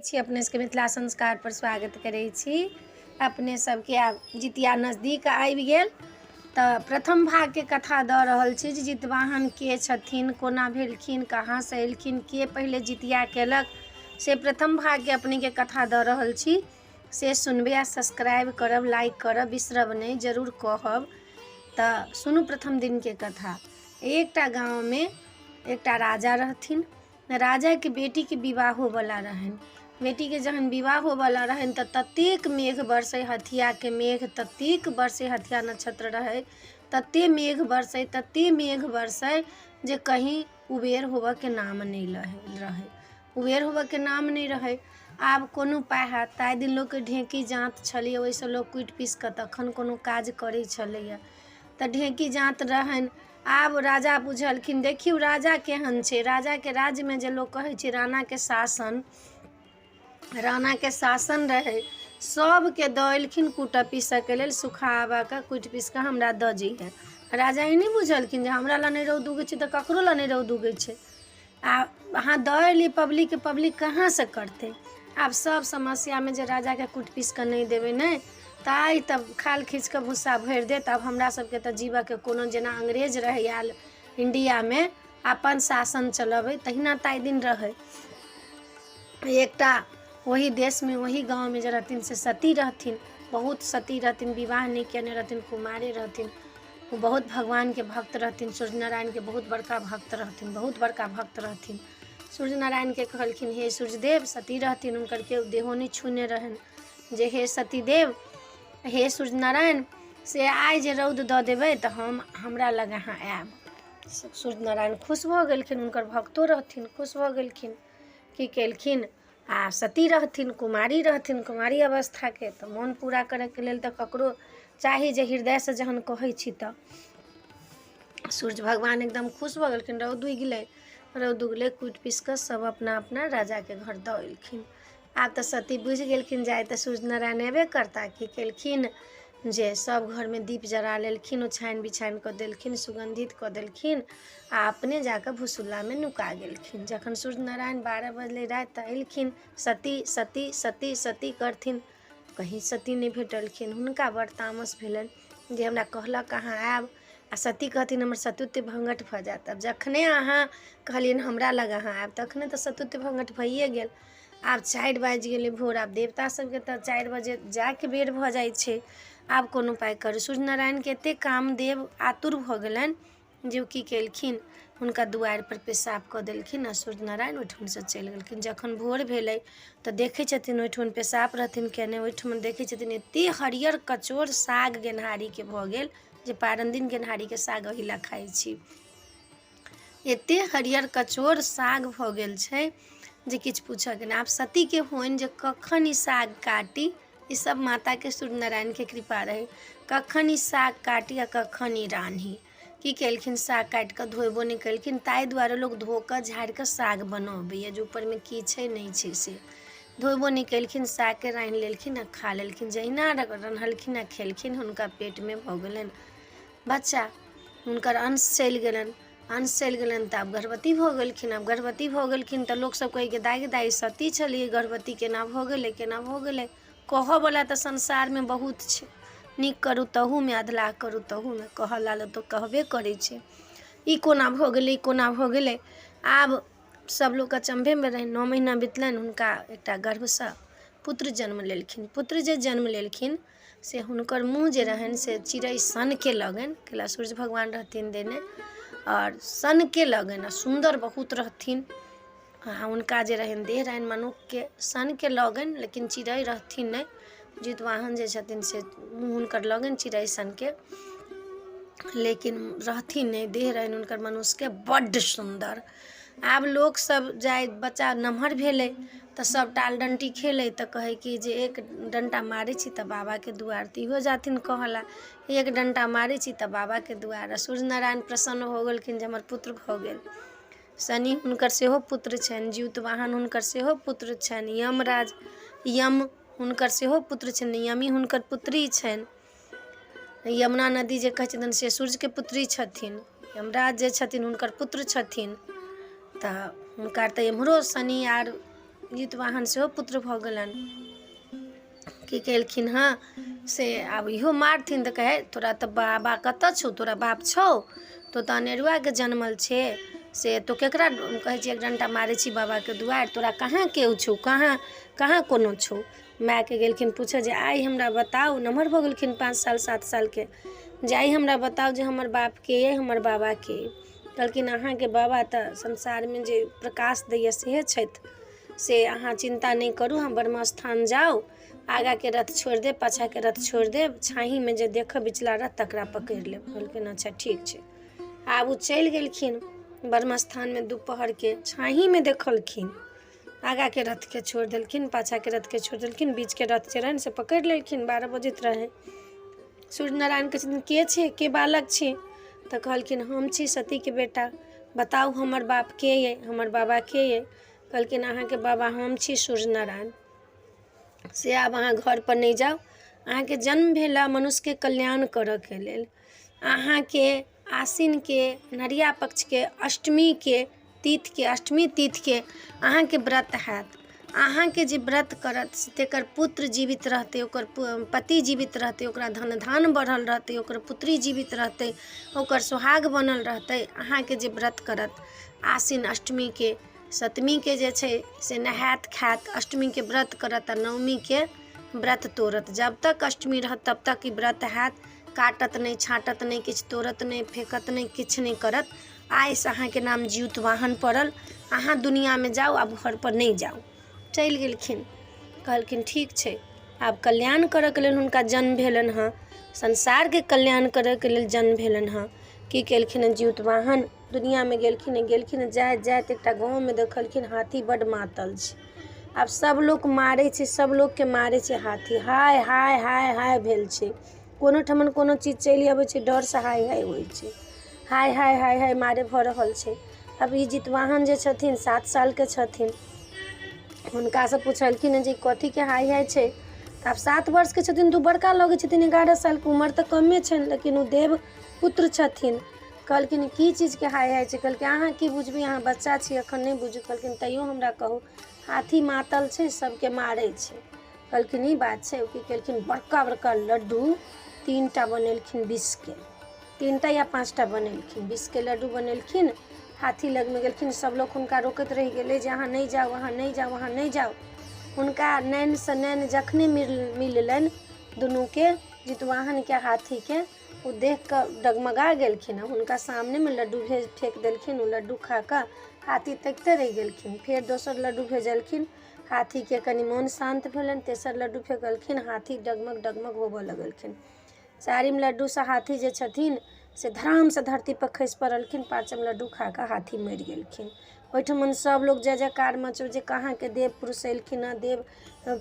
छी अपने सबके मिथिला संस्कार पर स्वागत करै छी। अपने सबके आब जितिया नजदीक आबि गेल, तऽ प्रथम भागके कथा दऽ रहल छी जे जितवाहन के छथिन, कोना भेलखिन, कहाँसँ एलखिन, के पहिले जितिया केलक, से प्रथम भागके अपनेके कथा दऽ रहल छी। से सुनबै आ सब्सक्राइब करब, लाइक करब, बिसरब नहि, जरूर कहब। तऽ सुनू प्रथम दिनके कथा। एकटा गाँवमे एकटा राजा रहथिन। राजाके बेटीके विवाह होवऽला रहनि। बेटीके जहन विवाह होवऽला रहनि तऽ ततेक मेघ बरसै, हथियाके मेघ ततेक बरसै, हथिया नक्षत्र रहै, ततेक मेघ बरसै, ततेक मेघ बरसै जे कहीँ उबेर होबऽके नाम नहि रहै, उबेर होबऽके नाम नहि रहै। आब कोन उपाय हैत? ताहि दिन लोकके ढेकी जाँत छलैए, ओहिसँ लोक कुटि पीसि कऽ तखन कोनो काज करै छलैए, तऽ ढेकी जाँत रहनि। आब राजा बुझलखिन, देखियौ राजा केहन छै। राजाके राज्यमे जे लोक कहै छै राणाके शासन, राणाके शासन रहै। सभके दऽ एलखिन कूटऽ पीसऽके लेल, सुखाबऽके, कुटि पीस कऽ हमरा दऽ जइहे। राजा ई नहि बुझलखिन जे हमरा लए नहि रौद उगै छै तऽ ककरो लए नहि रौद उगै छै। आ अहाँ दऽ एलियै पब्लिकके, पब्लिक कहाँसँ करतै? आब सभ समस्यामे जे राजाके कुटि पीस कऽ नहि देबै ने तऽ आइ तब खाल खींच कऽ भुस्सा भरि देत। आब हमरा सभके तऽ जीवऽके कोनो, जेना अंग्रेज रहै आयल इंडियामे अपन शासन चलबै, तहिना ताहि दिन रहै। एकटा ओहि देशमे ओहि गाँवमे जे रहथिन से सती रहथिन, बहुत सती रहथिन, विवाह नहि कयने रहथिन, कुमारे रहथिन। ओ बहुत भगवानके भक्त रहथिन, सूर्य नारायणके बहुत बड़का भक्त रहथिन, बहुत बड़का भक्त रहथिन। सूर्य नारायणके कहलखिन, हे सूर्यदेव, सती रहथिन, हुनकर केओ देहो नहि छूने रहनि, जे हे सतीदेव, हे सूर्य नारायण, से आइ जे रौद दऽ देबै तऽ हम हमरा लग अहाँ आयब। सूर्य नारायण खुश भऽ गेलखिन, हुनकर भक्तो रहथिन, खुश भऽ गेलखिन। की केलखिन? आ सती रहथिन, कुमारी रहथिन, कुमारी अवस्थाके तऽ मोन पूरा करैके लेल तऽ ककरो चाही जे हृदयसँ जहन कहै छी तऽ सूर्य भगवान एकदम खुश भऽ गेलखिन। रौद उगि गेलै, रौद उगलै, कुटि पीसि कऽ सभ अपना अपना राजाके घर दऽ एलखिन। आब तऽ सती बुझि गेलखिन जे आइ तऽ सूर्य नारायण अयबे करता। की केलखिन जे सभ घरमे दीप जरा लेलखिन, ओछानि बिछानि कऽ देलखिन, सुगन्धित कऽ देलखिन आ अपने जा कऽ भुसुल्लामे नुका गेलखिन। जखन सूर्य नारायण 12 बजलै राति तऽ एलखिन, सती सती सती सती करथिन, कहीं सती नहि भेटलखिन। हुनका बड़ तामस भेलनि जे हमरा कहलक अहाँ आयब आ सती कहथिन हमर सतीत्व भङ्गठ भऽ जायत। आब जखने अहाँ कहलियनि हमरा लग अहाँ आयब, तखने तऽ सतीत्व भङ्गठ भइए गेल। आब 4 बाजि गेलै भोर, आब देवता सभके तऽ 4 बजे जायके बेर भऽ जाइ छै। आब कोन उपाय करू? सूर्य नारायणके एतेक कामदेव आतुर भऽ गेलनि जे ओ की केलखिन, हुनका दुआरिपर पेशाब कऽ देलखिन आ सूर्य नारायण ओहिठामसँ चलि गेलखिन। जखन भोर भेलै तऽ देखै छथिन ओहिठमन पेशाब रहथिन कयने, ओहिठमन देखै छथिन एतेक हरियर कचोर साग गेनहारीके भऽ गेल जे पारन दिन गेनहारीके साग एहि लए खाइ छी। एतेक हरियर कचोर साग भऽ गेल छै जे किछु पूछऽके नहि। आब सतीके होइन जे कखन ई साग काटी, ई सब माताके सूर्य नारायणके कृपा रहै, कखन ई साग काटी आ कखन ई रान्ही। की केलखिन? साग काटि कऽ धोएबो नहि केलखिन। ताहि दुआरे लोक धो कऽ झाड़ि कऽ साग बनबैए जे ऊपरमे की छै नहि छै। से धोएबो नहि केलखिन, सागके रान्हि लेलखिन आ खा लेलखिन। जहिना रन्हलखिन आ खेलखिन, हुनका पेटमे भऽ गेलनि बच्चा, हुनकर अंश चलि गेलनि। अंश चलि गेलनि तऽ आब गर्भवती भऽ गेलखिन। आब गर्भवती भऽ गेलखिन तऽ लोकसभ कहै कि दाइ गे दाइ, सती छलियै, गर्भवती केना भऽ गेलै, केना भऽ गेलै? कहऽवला तऽ संसारमे बहुत छै। नीक करू तहूमे, अधलाह करू तहूमे कहऽ ला तऽ कहबे करै छै, ई कोना भऽ गेलै, ई कोना भऽ गेलै? आब सभ लोक अचम्भेमे रहनि। 9 महीना बितलनि, हुनका एकटा गर्भसँ पुत्र जन्म लेलखिन। पुत्र जे जन्म लेलखिन से हुनकर मुँह जे रहनि से चिड़ै सनके लगनि, कैला सूर्य भगवान रहथिन देने, आओर सनके लगनि आ सुन्दर बहुत रहथिन। आ हुनका जे रहनि देह रहनि मनुखके सनके लगनि, लेकिन चिड़ै रहथिन नहि। जितवाहन जे छथिन से मुँह हुनकर लगनि चिड़ै सनके, लेकिन रहथिन नहि, देह रहनि हुनकर मनुष्यके बड्ड सुन्दर। आब लोकसभ जाइ, बच्चा नमहर भेलै तऽ सभ टाल डण्टी खेलै तऽ कहै कि जे एक डण्टा मारै छी तऽ बाबाके दुआर, तऽ इहो जाथिन कहऽ लए, एक डण्टा मारै छी तऽ बाबाके दुआर। आ सूर्य नारायण प्रसन्न हो गेलखिन जे हमर पुत्र भऽ गेल। शनि हुनकर सेहो पुत्र छनि, जितवाहन हुनकर सेहो पुत्र छनि, यमराज यम हुनकर सेहो पुत्र छनि, यमी हुनकर पुत्री छनि। यमुना नदी जे कहै छथिन से सूर्यके पुत्री छथिन, यमराज जे छथिन हुनकर पुत्र छथिन। तऽ हुनका तऽ एम्हरो शनि आर जितवाहन सेहो पुत्र भऽ गेलनि। की केलखिन हँ से आब इहो मारथिन तऽ कहै तोरा तऽ बाबा कतऽ छौ, तोरा बाप छौ, तो तऽ अनेरुआके जनमल छे, से तो केकरा कहै छी, एक डण्टा मारै छी बाबाके दुआरि, तोरा कहाँ केओ छौ, कहाँ कहाँ कोनो छौ? मायके गेलखिन पूछऽ जे आइ हमरा बताउ, नमहर भऽ गेलखिन 5 साल 7 सालके, जे आइ हमरा बताउ जे हमर बापके अइ, हमर बाबाके अइ? कहलखिन अहाँके बाबा तऽ संसारमे जे प्रकाश दैए सेहे छथि, से अहाँ चिन्ता नहि करू, अहाँ ब्रह्म स्थान जाउ, आगाँके रथ छोड़ि देब, पाछाँके रथ छोड़ि देब, छाहीमे जे देखब बिचला रथ तकरा पकड़ि लेब। कहलखिन अच्छा ठीक छै। आब ओ चलि गेलखिन ब्रह्म स्थानमे, दुपहरके छाहीमे देखलखिन, आगाँके रथके छोड़ि देलखिन, पाछाँके रथके छोड़ि देलखिन, बीचके रथ जे रहनि से पकड़ि लेलखिन। 12 बजैत रहै। सूर्य नारायण कहै छथिन के छी, के बालक छी? तऽ कहलखिन हम छी सतीके बेटा, बताउ हमर बाप के अइ, हमर बाबा के अइ? कहलखिन अहाँके बाबा हम छी सूर्य नारायण, से आब अहाँ घरपर नहि जाउ, अहाँके जन्म भेल हँ मनुष्यके कल्याण करऽके लेल, अहाँके आसिनके नरिया पक्षके अष्टमीके तिथिके, अष्टमी तिथिके अहाँके व्रत हैत, अहाँके जे व्रत करत तकर पुत्र जीवित रहतै, ओकर पति जीवित रहतै, ओकरा धन धान बढ़ल रहतै, ओकर पुत्री जीवित रहतै, ओकर सोहाग बनल रहतै, अहाँके जे व्रत करत आसिन अष्टमीके। सप्तमीके जे छै से नहायत खायत, अष्टमीके व्रत करत आ नवमीके व्रत तोड़त, जब तक अष्टमी रहत तब तक ई व्रत हैत, काटत नहि, छाँटत नहि, किछु तोड़त नहि, फेकत नहि, किछु नहि करत। आइसँ अहाँके नाम जिउतवाहन पड़ल, अहाँ दुनिआँमे जाउ, आब घरपर नहि जाउ। चलि गेलखिन। कहलखिन ठीक छै। आब कल्याण करऽके लेल हुनका जन्म भेलनि हँ, संसारके कल्याण करऽके लेल जन्म भेलनि हँ। की केलखिन हँ जिउतवाहन? दुनिआँमे गेलखिन, गेलखिन जाइत जाइत एकटा गाँवमे देखलखिन हाथी बड्ड मातल छै। आब सभ लोक मारै छै, सभ लोकके मारै छै हाथी, हाय हाय हाय हाय भेल छै। कोनो ठमन कोनो चीज चलि अबै छै, डरसँ हाय हाय होइ छै, हाय हाय हाय हाय मारे भऽ रहल छै। आब ई जितवाहन जे छथिन 7 सालके छथिन, हुनकासँ पुछलखिन जे कथीके हाय हाय छै? तऽ आब 7 वर्षके छथिन तऽ ओ बड़का लगै छथिन, 11 सालके उमर तऽ कमे छनि, लेकिन ओ देव पुत्र छथिन। कहलखिन की चीजके हाय हाय छै? कहलकै अहाँ की बुझबै, अहाँ बच्चा छी, एखन नहि बुझू। कहलखिन तैयो हमरा कहू। हाथी मातल छै, सबके मारै छै। कहलखिन ई बात छै? ओ की केलखिन, बड़का बड़का लड्डू 3टा बनेलखिन विषके, 3टा या 5टा बनेलखिन, विषके लड्डू बनेलखिन, हाथी लगमे गेलखिन। सब लोक हुनका रोकैत रहि गेलै जे अहाँ नहि जाउ, अहाँ नहि जाउ, अहाँ नहि जाउ। हुनका नैनसँ नैन जखने मिललनि दुनूके, जितवाहनके हाथीके, ओ देख कऽ डगमगा गेलखिन। हुनका सामनेमे लड्डू भेज फेक देलखिन, ओ लड्डू खा कऽ हाथी तकिते रहि गेलखिन। फेर दोसर लड्डू भेजलखिन, हाथीके कनि मोन शान्त भेलनि। तेसर लड्डू फेकलखिन, हाथी डगमग डगमग होबऽ लगलखिन। चारिम लड्डूसँ हाथी जे छथिन से धड़ामसँ धरतीपर खसि पड़लखिन। पाँचम लड्डू खा कऽ हाथी मरि गेलखिन। ओहिठमन सभ लोक जय जयकार मचौ जे कहाँके देव पुरुष एलखिन हँ, देव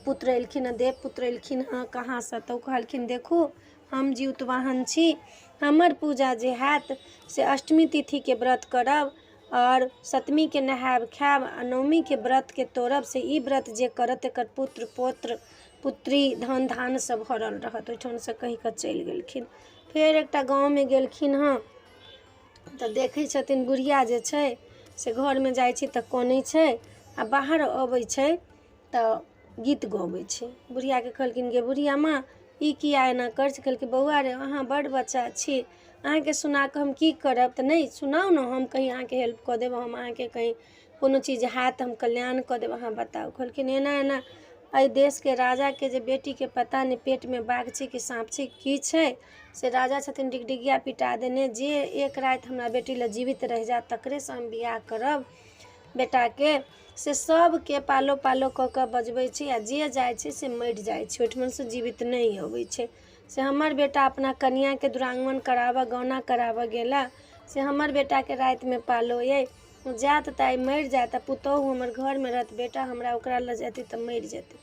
पुत्र एलखिन हँ, देव पुत्र एलखिन हँ कहाँसँ? तऽ ओ कहलखिन देखू, हम जिउतवाहन छी, हमर पूजा जे हैत से अष्टमी तिथिके व्रत करब आओर सप्तमीके नहायब खायब आ नवमीके व्रतके तोड़ब, से ई व्रत जे करत एकर पुत्र पौत्र पुत्री धन धानसँ भरल रहत। ओहिठामसँ कहि कऽ चलि गेलखिन। फेर एकटा गाँवमे गेलखिन हँ तऽ देखै छथिन बुढ़िया जे छै से घरमे जाइ छै तऽ कनै छै आ बाहर अबै छै तऽ गीत गबै छै। बुढ़ियाके कहलखिन गे बुढ़िया माँ, ई किया एना करै छै? कहलकै बौआ रे, अहाँ बड्ड बच्चा छी, अहाँके सुनाकऽ हम की करब? तऽ नहि सुनाउ ने, हम कहीं अहाँके हेल्प कऽ देब, हम अहाँके कहीं कोनो चीज हैत तऽ हम कल्याण कऽ देब, अहाँ बताउ। कहलखिन एना एना एहि देशके राजाके जे बेटीके पता नहि पेटमे बाघ छै कि साँप छै की छै, से राजा छथिन डिगडिगिया पिटा देने जे एक राति हमरा बेटी लए जीवित रहि जायत तकरेसँ हम बियाह करब बेटाके, से सबके पालो पालो कऽ कऽ बजबै छै आ जे जाइ छै से मरि जाइ छै, ओहिठमनसँ जीवित नहि अबै छै। से हमर बेटा अपना कनिआँके दुरागमन कराबऽ गौना कराबऽ गेला, से हमर बेटाके रातिमे पालो अइ, ओ जायत तऽ आइ मरि जायत आ पुतोहु हमर घरमे रहत, बेटा हमरा ओकरा लग जेतै तऽ मरि जेतै।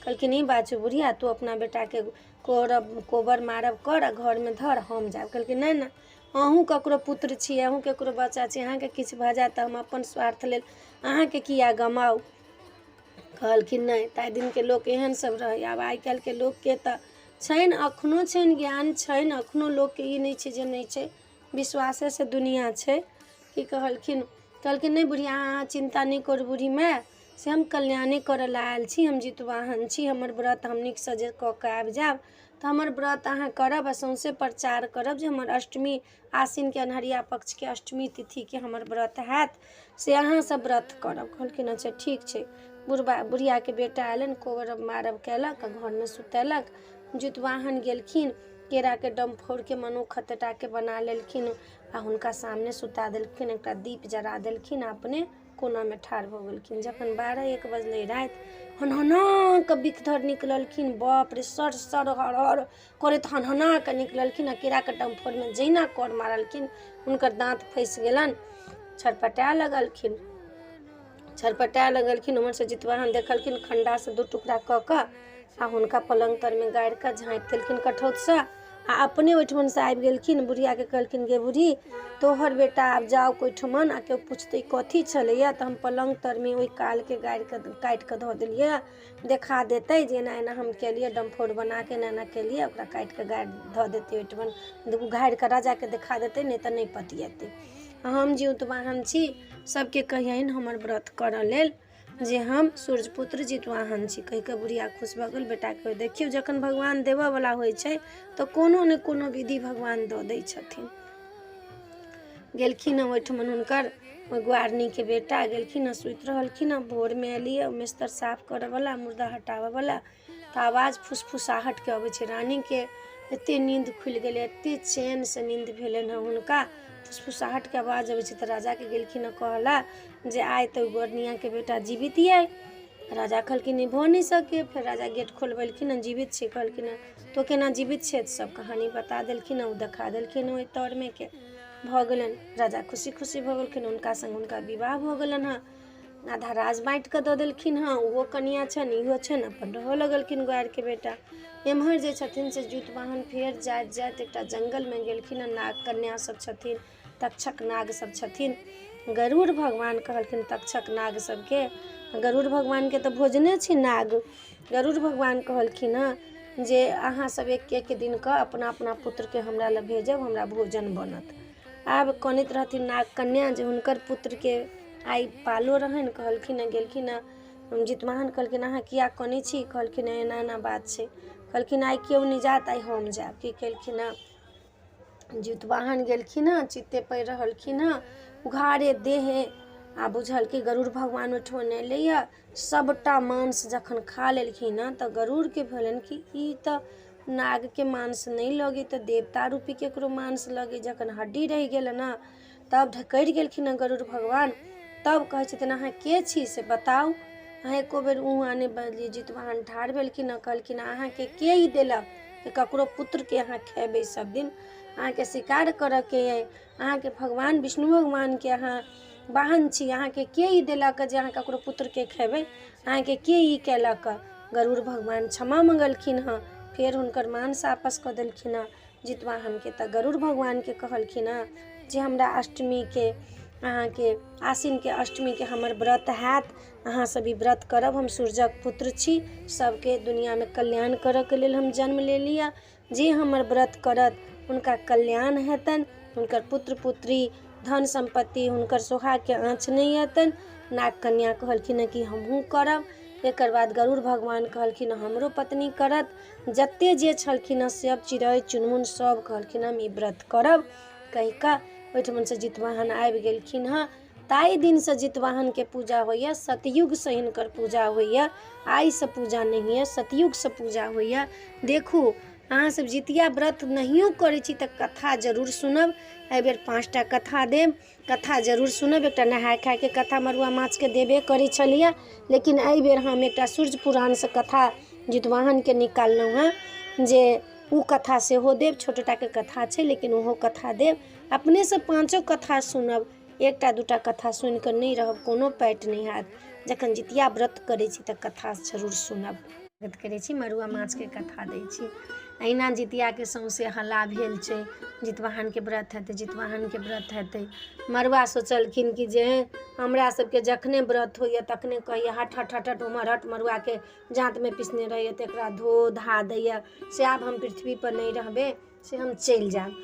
कहलखिन ई बात छौ बुढ़िया, तू अपना बेटाके कोरब कोबर मारब कर आ घरमे धर, हम जायब। कहलखिन नहि नहि, अहूँ ककरो पुत्र छी, अहूँ ककरो बच्चा छी, अहाँके किछु भऽ जायत तऽ हम अपन स्वार्थ लेल अहाँके किया गमाउ? कहलखिन नहि। ताहि दिनके लोक एहन सब रहै। आब आइ काल्हिके लोकके तऽ छनि, एखनो छनि, ज्ञान छनि, एखनो लोकके ई नहि छै जे नहि छै, विश्वासेसँ दुनिआँ छै। की कहलखिन? कहलखिन नहि बुढ़िया, अहाँ चिन्ता नहि करू बूढ़ी माय, से हम कल्याणे करऽ लए आयल छी, हम जितवाहन छी, हमर व्रत हम नीकसँ जे कऽ कऽ आबि जायब तऽ हमर व्रत अहाँ करब आ सौँसे प्रचार करब जे हमर अष्टमी आसिनके अन्हरिया पक्षके अष्टमी तिथिके हमर व्रत हैत, से अहाँ सब व्रत करब। कहलखिन अच्छा ठीक छै। बुढ़बा बुढ़ियाके बेटा अयलनि, कोबर मारब कयलक आ घरमे सुतेलक। जितवाहन गेलखिन, केराके डम्फ फोड़िके मनुख एतेटाके बना लेलखिन आ हुनका सामने सुता देलखिन, एकटा दीप जरा देलखिन आ अपने कोनामे ठाढ़ भऽ गेलखिन। जखन 12-1 बजलै राति, हनहना कऽ बिखधर निकललखिन। बाप रे, सर सर हर हर करैत हनहना कऽ निकललखिन आ केराके डम्फरमे जहिना कर मारलखिन हुनकर दाँत फँसि गेलनि। छटपटाए लगलखिन, छटपटाए लगलखिन। ओम्हरसँ जितवाहन देखलखिन, खण्डासँ दू टुकड़ा कऽ कऽ आ हुनका पलङ्ग तरमे गाड़ि कऽ झाँपि देलखिन कठौतसँ आ अपने ओहिठमनसँ आबि गेलखिन। बुढ़ियाके कहलखिन गे बूढ़ी, तोहर बेटा आब जाउ ओहिठमन आ केओ पुछतै कथी छलैए तऽ हम पलङ्ग तरमे ओहि कालके गाड़ि कऽ काटि कऽ धऽ देलियै, देखा देतै जे एना एना हम केलियै, डम्फोर बना कऽ एना एना केलियै, ओकरा काटि कऽ गाड़ि धऽ देतै ओहिठमन, उघारि कऽ राजाके देखा देतै, नहि तऽ नहि पतिएतै। हम जितवाहन छी, सबके कहियनि हमर व्रत करऽ लेल जे हम सूर्यपुत्र जितवाहन छी। कहि कऽ बुढ़िया खुश भऽ गेल। बेटाके देखियौ, जखन भगवान देबऽवला होइ छै तऽ कोनो ने कोनो विधि भगवान दऽ दै छथिन। गेलखिन हँ ओहिठमन हुनकर ओहि ग्वारनीके बेटा गेलखिन हँ, सुति रहलखिन हँ। भोरमे एलियै बिस्तर साफ करऽवला, मुर्दा हटाबऽवला, तऽ आवाज फुसफुसाहटके अबै छै। रानीके एते नींद खुलि गेलै, एते चैनसँ नींद भेलनि हँ हुनका, फुसफुसाहटके आवाज अबै छै। तऽ राजाके गेलखिन हँ कहला जे आइ तऽ गोरनियाके बेटा जीवित अइ। राजा कहलखिन ई भऽ नहि सकैए। फेर राजा गेट खोलबेलखिन हँ, जीवित छै। कहलखिन हँ तो केना जीवित छै? सब कहानी बता देलखिन हँ, ओ देखा देलखिन ओहि तरमे के भऽ गेलनि। राजा खुशी खुशी भऽ गेलखिन, हुनका सङ्ग हुनका विवाह भऽ गेलनि हँ, आधा राज बाँटि कऽ दऽ देलखिन हँ, ओहो कनिआँ छनि इहो छनि, अपन रहऽ लगलखिन ग्वारिके बेटा। एम्हर जे छथिन से जितवाहन फेर जाइत जाइत एकटा जङ्गलमे गेलखिन हँ। नाग कन्या सब छथिन, तक्षक नाग सब छथिन। गरुड़ भगवान कहलखिन तक्षक नाग सबके, गरुड़ भगवानके तऽ भोजने छै नाग। गरुड़ भगवान कहलखिन हँ जे अहाँ सब एक एक दिनके अपना अपना पुत्रके हमरा लग भेजब, हमरा भोजन बनत। आब कनैत रहथिन नाग कन्या जे हुनकर पुत्रके आइ पालो रहनि। कहलखिन हँ, गेलखिन हँ जितवाहन, कहलखिन अहाँ किया कनै छी? कहलखिन एना एना बात छै। कहलखिन आइ केओ नहि जायत, आइ हम जायब। की केलखिन हँ जितवाहन गेलखिन हँ, चित्ते पड़ि रहलखिन हँ उघारे देहे आ बुझलकै गरुड़ भगवान ओहिठमन एलैए। सभटा मांस जखन खा लेलखिन हँ तऽ गरुड़के भेलनि कि ई तऽ नागके मांस नहि लगै, तऽ देवता रूपी केकरो मांस लगै। जखन हड्डी रहि गेलनि हँ तब ढकरि गेलखिन हँ गरुड़ भगवान। तब कहै छथिन अहाँ के छी से बताउ? अहाँ एको बेर ऊँ आ नहि बजलियै। जितवाहन ठाढ़ भेलखिन हँ, कहलखिन अहाँके के ई देलक कि ककरो पुत्रके अहाँ खेबै सब दिन? अहाँके शिकार करऽके अइ, अहाँके भगवान विष्णु भगवानके अहाँ वाहन छी, अहाँके के ई देलक जे अहाँ ककरो पुत्रके खेबै? अहाँके के ई केलक? गरुड़ भगवान क्षमा मङ्गलखिन हँ, फेर हुनकर मांस आपस कऽ देलखिन हँ जितवाहनके। तऽ गरुड़ भगवानके कहलखिन हँ जे हमरा अष्टमीके अहाँके आसिनके अष्टमीके हमर व्रत हैत, अहाँ सब ई व्रत करब, हम सूर्यक पुत्र छी, सबके दुनिआँमे कल्याण करऽके लेल हम जन्म लेली हँ, जे हमर व्रत करत हुनका कल्याण हेतनि, हुनकर पुत्र पुत्री धन सम्पत्ति हुनकर सोहागके आँच नहि अयतनि। नाग कन्या कहलखिन हँ कि हमहूँ करब। एकर बाद गरुड़ भगवान कहलखिन हमरो पत्नी करत। जते जे छलखिन हँ सब चिड़ै चुनमुन सब कहलखिन हम ई व्रत करब कहि कऽ ओहिठमनसँ जितवाहन आबि गेलखिन हँ। ताहि दिनसँ जितवाहनके पूजा होइए, सतयुगसँ हिनकर पूजा होइए, आइसँ पूजा नहि होइए, सतयुगसँ पूजा होइए। देखू अहाँसभ जितिया व्रत नहियो करै छी तऽ कथा जरूर सुनब। एहिबेर 5टा कथा देब, कथा जरूर सुनब। एकटा नहाय खायके कथा मड़ुआ माछके देबे करै छलियै, लेकिन एहिबेर हम एकटा सूर्य पुराणसँ कथा जितवाहनके निकाललहुँ हँ जे ओ कथा सेहो देब। छोटे टाके कथा छै लेकिन ओहो कथा देब। अपनेसँ पाँचो कथा सुनब, एकटा दूटा कथा सुनि कऽ नहि रहब, कोनो पैट नहि हैत। जखन जितिया व्रत करै छी तऽ कथा जरूर सुनब। व्रत करै छी, मड़ुआ माछके कथा दै छी। अहिना जितियाके सौँसे हल्ला भेल छै, जितवाहनके व्रत हेतै, जितवाहनके व्रत हेतै। मड़ुआ सोचलखिन कि जे हमरा सबके जखने व्रत होइए तखने कहैए हट हट हट हट उम्हर हट, मड़ुआके जाँतमे पिसने रहैए तऽ एकरा धो धा दैए, से आब हम पृथ्वीपर नहि रहबै, से हम चलि जायब।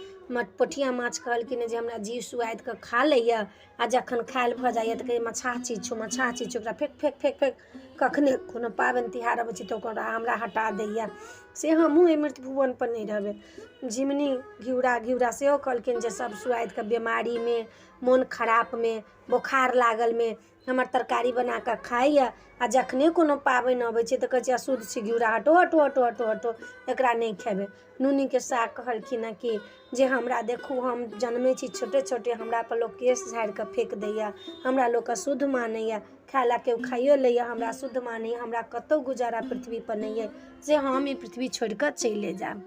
पोठिआ माछ कहलखिन जे हमरा जीव सुआदिके खा लैए आ जखन खायल भऽ जाइए तऽ कहैए मछाह चीज छौ, मछाह चीज छौ। ओकरा फेक फेक फेक फेक कखने कोनो पाबनि तिहार अबै छै तऽ ओकरा हमरा हटा दैए, से हमहूँ एहि मृत्यु भुवनपर नहि रहबै। झिमनी घिउरा घिउरा सेहो कहलखिन जे सभ सुआदिके बेमारीमे, मोन खरापमे, बोखार लागलमे हमर तरकारी बना कऽ खाइए आ जखने कोनो पाबनि अबै छै तऽ कहै छै अशुद्ध छै घिउरा, हटो हटो हटो हटो हटो, एकरा नहि खेबै। नूनीके साग कहलखिन हँ कि जे हमरा देखू, हम जनमै छी छोटे छोटे, हमरापर लोक केश झाड़ि कऽ फेक दैए, हमरा लोक अशुद्ध मानैए, खाय लए केओ खाइयो लैए, हमरा शुद्ध मानैए, हमरा कतहु गुजारा पृथ्वीपर नहि अइ, से हम ई पृथ्वी छोड़ि कऽ चलिए जायब।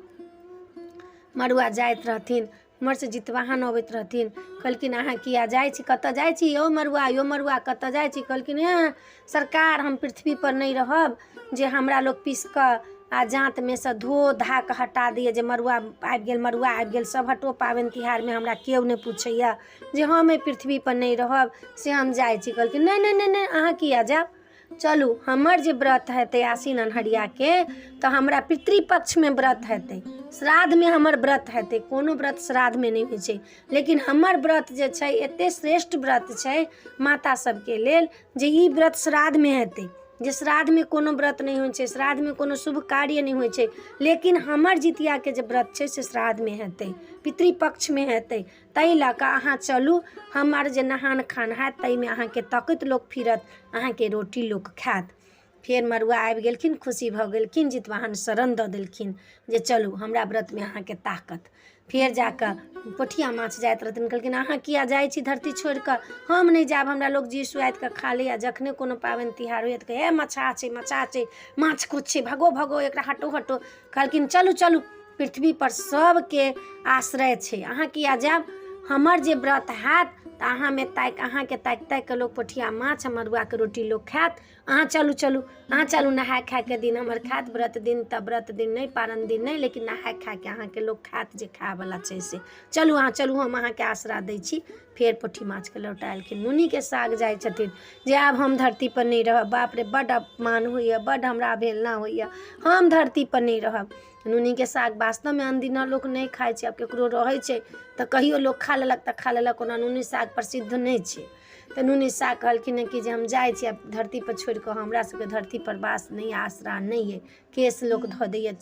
मड़ुआ जाइत रहथिन, उम्हरसँ जितवाहन अबैत रहथिन। कहलखिन अहाँ किया जाइ छी, कतऽ जाइ छी यौ मड़ुआ, यौ मड़ुआ कतऽ जाइ छी? कहलखिन हेँ सरकार, हम पृथ्वीपर नहि रहब जे हमरा लोक पीस कऽ आ जाँतमे सँ धो धा कऽ हटा दैए जे मड़ुआ आबि गेल, मड़ुआ आबि गेल, सभ हटो, पाबनि तिहारमे हमरा केओ नहि पूछैए, जे हम एहि पृथ्वीपर नहि रहब, से हम जाइ छी। कहलखिन नहि नहि नहि नहि, अहाँ किया जायब? चलू, हमर जे व्रत हेतै आसिन अन्हरियाके, तऽ हमरा पितृपक्षमे व्रत हेतै, श्राद्धमे हमर व्रत हेतै। कोनो व्रत श्राद्धमे नहि होइ छै, लेकिन हमर व्रत जे छै एते श्रेष्ठ व्रत छै माता सबके लेल जे ई व्रत श्राद्धमे हेतै, जे श्राद्धमे कोनो व्रत नहि होइ छै, श्राद्धमे कोनो शुभ कार्य नहि होइ छै, लेकिन हमर जितियाके जे व्रत छै से श्राद्धमे हेतै, पितृपक्षमे हेतै। ताहि लऽ कऽ अहाँ चलू, हमर जे नहान खान हैत ताहिमे अहाँके तकैत लोक फिरत, अहाँके रोटी लोक खायत। फेर मड़ुआ आबि गेलखिन, खुशी भऽ गेलखिन, जितवाहन शरण दऽ देलखिन जे चलू हमरा व्रतमे अहाँके ताकत। फेर जा कऽ पोठिया माछ जाइत रहथिन। कहलखिन अहाँ किया जाइ छी धरती छोड़ि कऽ? हम नहि जायब, हमरा लोक जी सुआदि कऽ खा लैए, जखने कोनो पाबनि तिहार होइए तऽ कहैए मछाह छै, मछाह छै, माछ कोच छै, भगो भगो एकरा, हटो हटो। कहलखिन चलू चलू, पृथ्वीपर सबके आश्रय छै, अहाँ किया जायब? हमर जे व्रत हैत तऽ अहाँमे ताकि, अहाँके ताकि ताकि कऽ लोक पोठिया माछ मड़ुआके रोटी लोक खायत। अहाँ चलू चलू, अहाँ चलू, नहाय खायके दिन हमर खायत, व्रत दिन तऽ व्रत दिन नहि, पारन दिन नहि, लेकिन नहाय खायके अहाँके लोक खायत जे खायवला छै से। चलू अहाँ चलू, हम अहाँके आसरा दै छी। फेर पोठी माछके लौटा एलखिन। नूनीके साग जाइ छथिन जे आब हम धरतीपर नहि रहब, बाप रे बड्ड अपमान होइए, बड्ड हमरा अवहेलना होइए, हम धरतीपर नहि रहब। नूनीके साग वास्तवमे अनदिना लोक नहि खाइ छै। आब ककरो रहै छै तऽ कहियो लोक खा लेलक तऽ खा लेलक, ओना नूनी साग प्रसिद्ध नहि छै। तऽ नूनी साग कहलखिन हँ कि जे हम जाइ छी आब धरतीपर छोड़ि कऽ, हमरा सबके धरतीपर वास नहि, आसरा नहि अइ, केश लोक धऽ दैए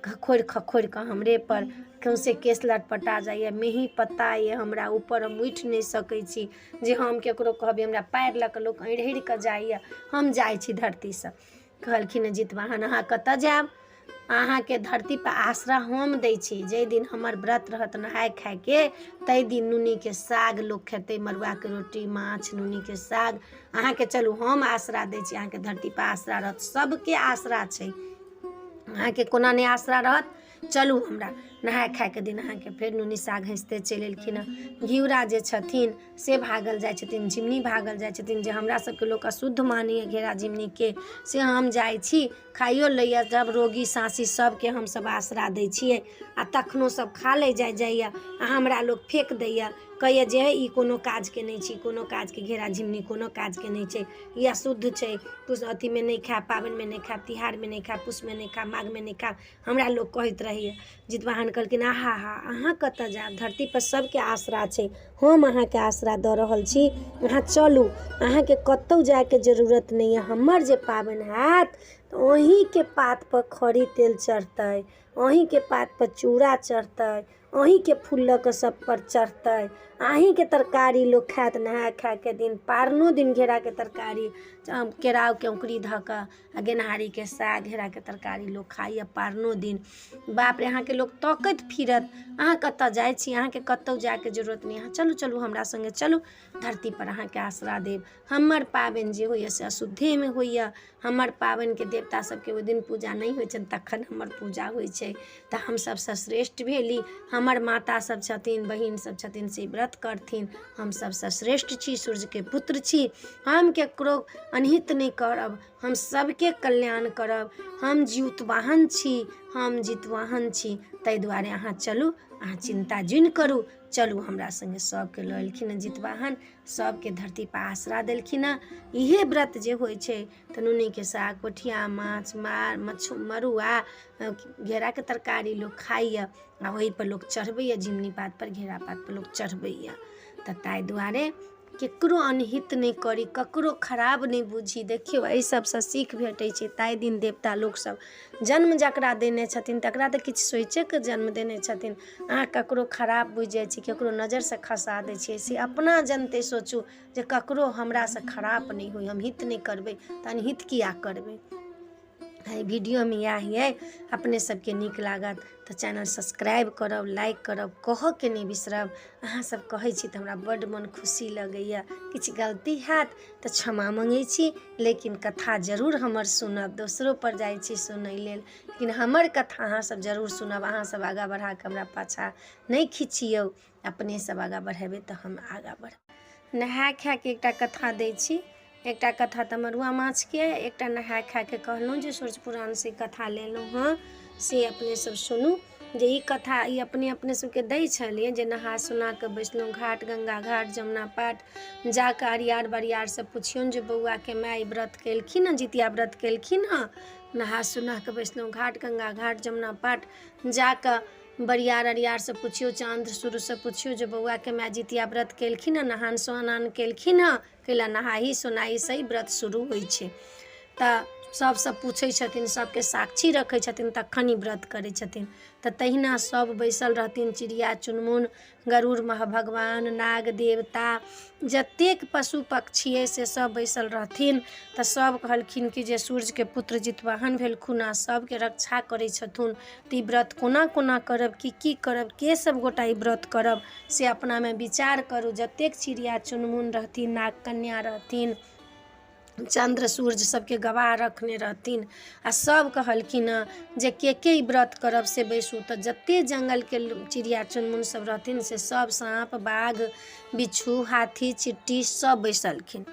खखोरि खखोरि कऽ हमरेपर, सौँसे केश लटपटा जाइए, मेही पत्ता अइ हमरा ऊपर, हम उठि नहि सकै छी जे हम ककरो कहबै, हमरा पाएर लऽ कऽ लोक अड़ि अड़ि कऽ जाइए, हम जाइ छी धरतीसँ। कहलखिन जितवाहन अहाँ कतऽ जायब? अहाँके धरतीपर आसरा हम दै छी। जाहि दिन हमर व्रत रहत नहाय खायके, ताहि दिन नूनीके साग लोक खेतै, मड़ुआके रोटी माछ नूनीके साग अहाँके। चलू, हम आसरा दै छी अहाँके, धरतीपर आसरा रहत। सबके आसरा छै, अहाँके कोना नहि आसरा रहत? चलू हमरा नहाय खायके दिन अहाँके। फेर नूनी साग हँसिते चलि एलखिन हँ। घिउरा जे छथिन से भागल जाइ छथिन, झिमनी भागल जाइ छथिन जे हमरा सबके लोक अशुद्ध मानैए घेरा झिमनीके, से हम जाइ छी, खाइयो लैए जब रोगी साँसी सबके हमसब आसरा दै छियै आ तखनो सब खा लै जाइ जाइए आ हमरा लोक फेक दैए, कहैए जे ई कोनो काजके नहि छै, कोनो काजके घेरा झिमनी कोनो काजके नहि छै, ई अशुद्ध छै, पूस अथीमे नहि खायब, पाबनिमे नहि खायब, तिहारमे नहि खायब, पूसमे नहि खायब, माघमे नहि खायब, हमरा लोक कहैत रहैए। जितवाहन कहलखिन आहा हा, अहाँ कतऽ जायब? धरतीपर सबके आसरा छै, हम अहाँके आसरा दऽ रहल छी, अहाँ चलू, अहाँके कतहु जायके जरूरत नहि यऽ। हमर जे पाबनि हैत तऽ अहीँके पातपर खरी तेल चढ़तै, अहीँके पातपर चूड़ा चढ़तै, अहीँके फूल लऽ कऽ सबपर चढ़तै, अहीँके तरकारी लोक खायत नहाय खायके दिन, पारनो दिन घेराके तरकारी, केराउके औङ्कुरी धऽ कऽ आ गेनहारीके साग घेराके तरकारी लोक खाइए पारनो दिन। बाप रे, अहाँके लोक तकैत फिरत, अहाँ कतऽ जाइ छी? अहाँके कतहु जायके जरूरत नहि, अहाँ चलू चलू, हमरा सङ्गे चलू, धरतीपर अहाँके आसरा देब। हमर पाबनि जे होइए से अशुद्धेमे होइए, हमर पाबनिके देवता सबके ओहि दिन पूजा नहि होइ छनि, तखन हमर पूजा होइ छै, तऽ हम सबसँ श्रेष्ठ भेली। हमर माता सब छथिन, बहिन सब छथिन, से व्रत करथिन, हम सबसँ श्रेष्ठ छी, सूर्यके पुत्र छी, हम केकरो अनहित नहि करब, हम सबके कल्याण करब, हम जितवाहन छी, हम जितवाहन छी, ताहि दुआरे अहाँ चलू, अहाँ चिन्ता जुनि करू। चलू हमरा सङ्गे। सभके लऽ एलखिन हँ जितवाहन, सभके धरतीपर आसरा देलखिन हँ। इएह व्रत जे होइ छै तऽ नूनीके साग, पोठिआ माछ, मड़ुआ, घेराके तरकारी लोक खाइए आ ओहिपर लोक चढ़बैए, झिङ्गुनी पातपर, घेरा पातपर लोक चढ़बैए। तऽ ताहि दुआरे ककरो अनहित नहि करी, ककरो खराब नहि बुझी। देखियौ, एहि सभसँ सीख भेटै छै। ताहि दिन देवता लोकसभ जन्म जकरा देने छथिन तकरा तऽ किछु सोचिकऽ जन्म देने छथिन। अहाँ ककरो खराब बुझि जाइ छी, ककरो नजरिसँ खसा दै छियै, से अपना जनिते सोचू जे ककरो हमरासँ खराब नहि होइ। हम हित नहि करबै तऽ अनहित किया करबै? एहि वीडियोमे इएह अइ। अपने सबके नीक लागत तऽ चैनल सब्सक्राइब करब, लाइक करब, कहऽके नहि बिसरब। अहाँ सब कहै छी तऽ हमरा बड्ड मन खुशी लगैए। किछु गलती हैत तऽ क्षमा मङ्गै छी, लेकिन कथा जरूर हमर सुनब। दोसरोपर जाइ छी सुनै लेल, लेकिन हमर कथा अहाँ सब जरूर सुनब। अहाँ सब आगाँ बढ़ाकऽ हमरा पाछाँ नहि खिचियौ, अपने सब आगाँ बढ़ेबै तऽ हम आगाँ बढ़ब। नहाय खायके एकटा कथा दै छी। एकटा कथा तऽ मड़ुआ माछके, एकटा नहाय खायके। कहलहुँ जे सूर्य पुराणसँ कथा लेलहुँ हँ, से अपने सब सुनू जे ई कथा ई अपने अपने सबके दै छलियै जे नहा सोना कऽ बैसलहुँ घाट, गंगा घाट, जमुना पाट जाकऽ अरियार बरियारसँ पुछियौन जे बौआके माय व्रत केलखिन हँ, जितिया व्रत केलखिन हँ। नहा सोना कऽ बैसलहुँ घाट, गंगा घाट, जमुना पाट जाकऽ बरियार अरियारसँ पुछियौ, चाँद सूर्यसँ पुछियौ जे बौआके माय जितिया व्रत केलखिन हँ, नहान सोनान केलखिन हँ। कैला नहाही सोनाही से व्रत शुरू होइ छै। तऽ सभसँ पूछै छथिन, सभके साक्षी रखै छथिन, तखन ई व्रत करै छथिन। तऽ तहिना सभ बैसल रहथिन, चिड़िया चुनमुन, गरुड़ भगवान, नाग देवता, जतेक पशु पक्षी अइ से सभ बैसल रहथिन। तऽ सभ कहलखिन कि जे सूर्यके पुत्र जितवाहन भेलखुन आ सभके रक्षा करै छथुन, तऽ ई व्रत कोना कोना करब, की की करब, के सभ गोटा ई व्रत करब, से अपनामे विचार करू। जतेक चिड़िया चुनमुन रहथिन, नाग कन्या रहथिन, चन्द्र सूर्य सबके गवाह रखने रहथिन आ सब कहलखिन हँ जे के के ई व्रत करब से बैसू। तऽ जते जङ्गलके चिड़िया चुनमुन सब रहथिन से सब, साँप, बाघ, बिच्छू, हाथी, चिट्टी सब बैसलखिन।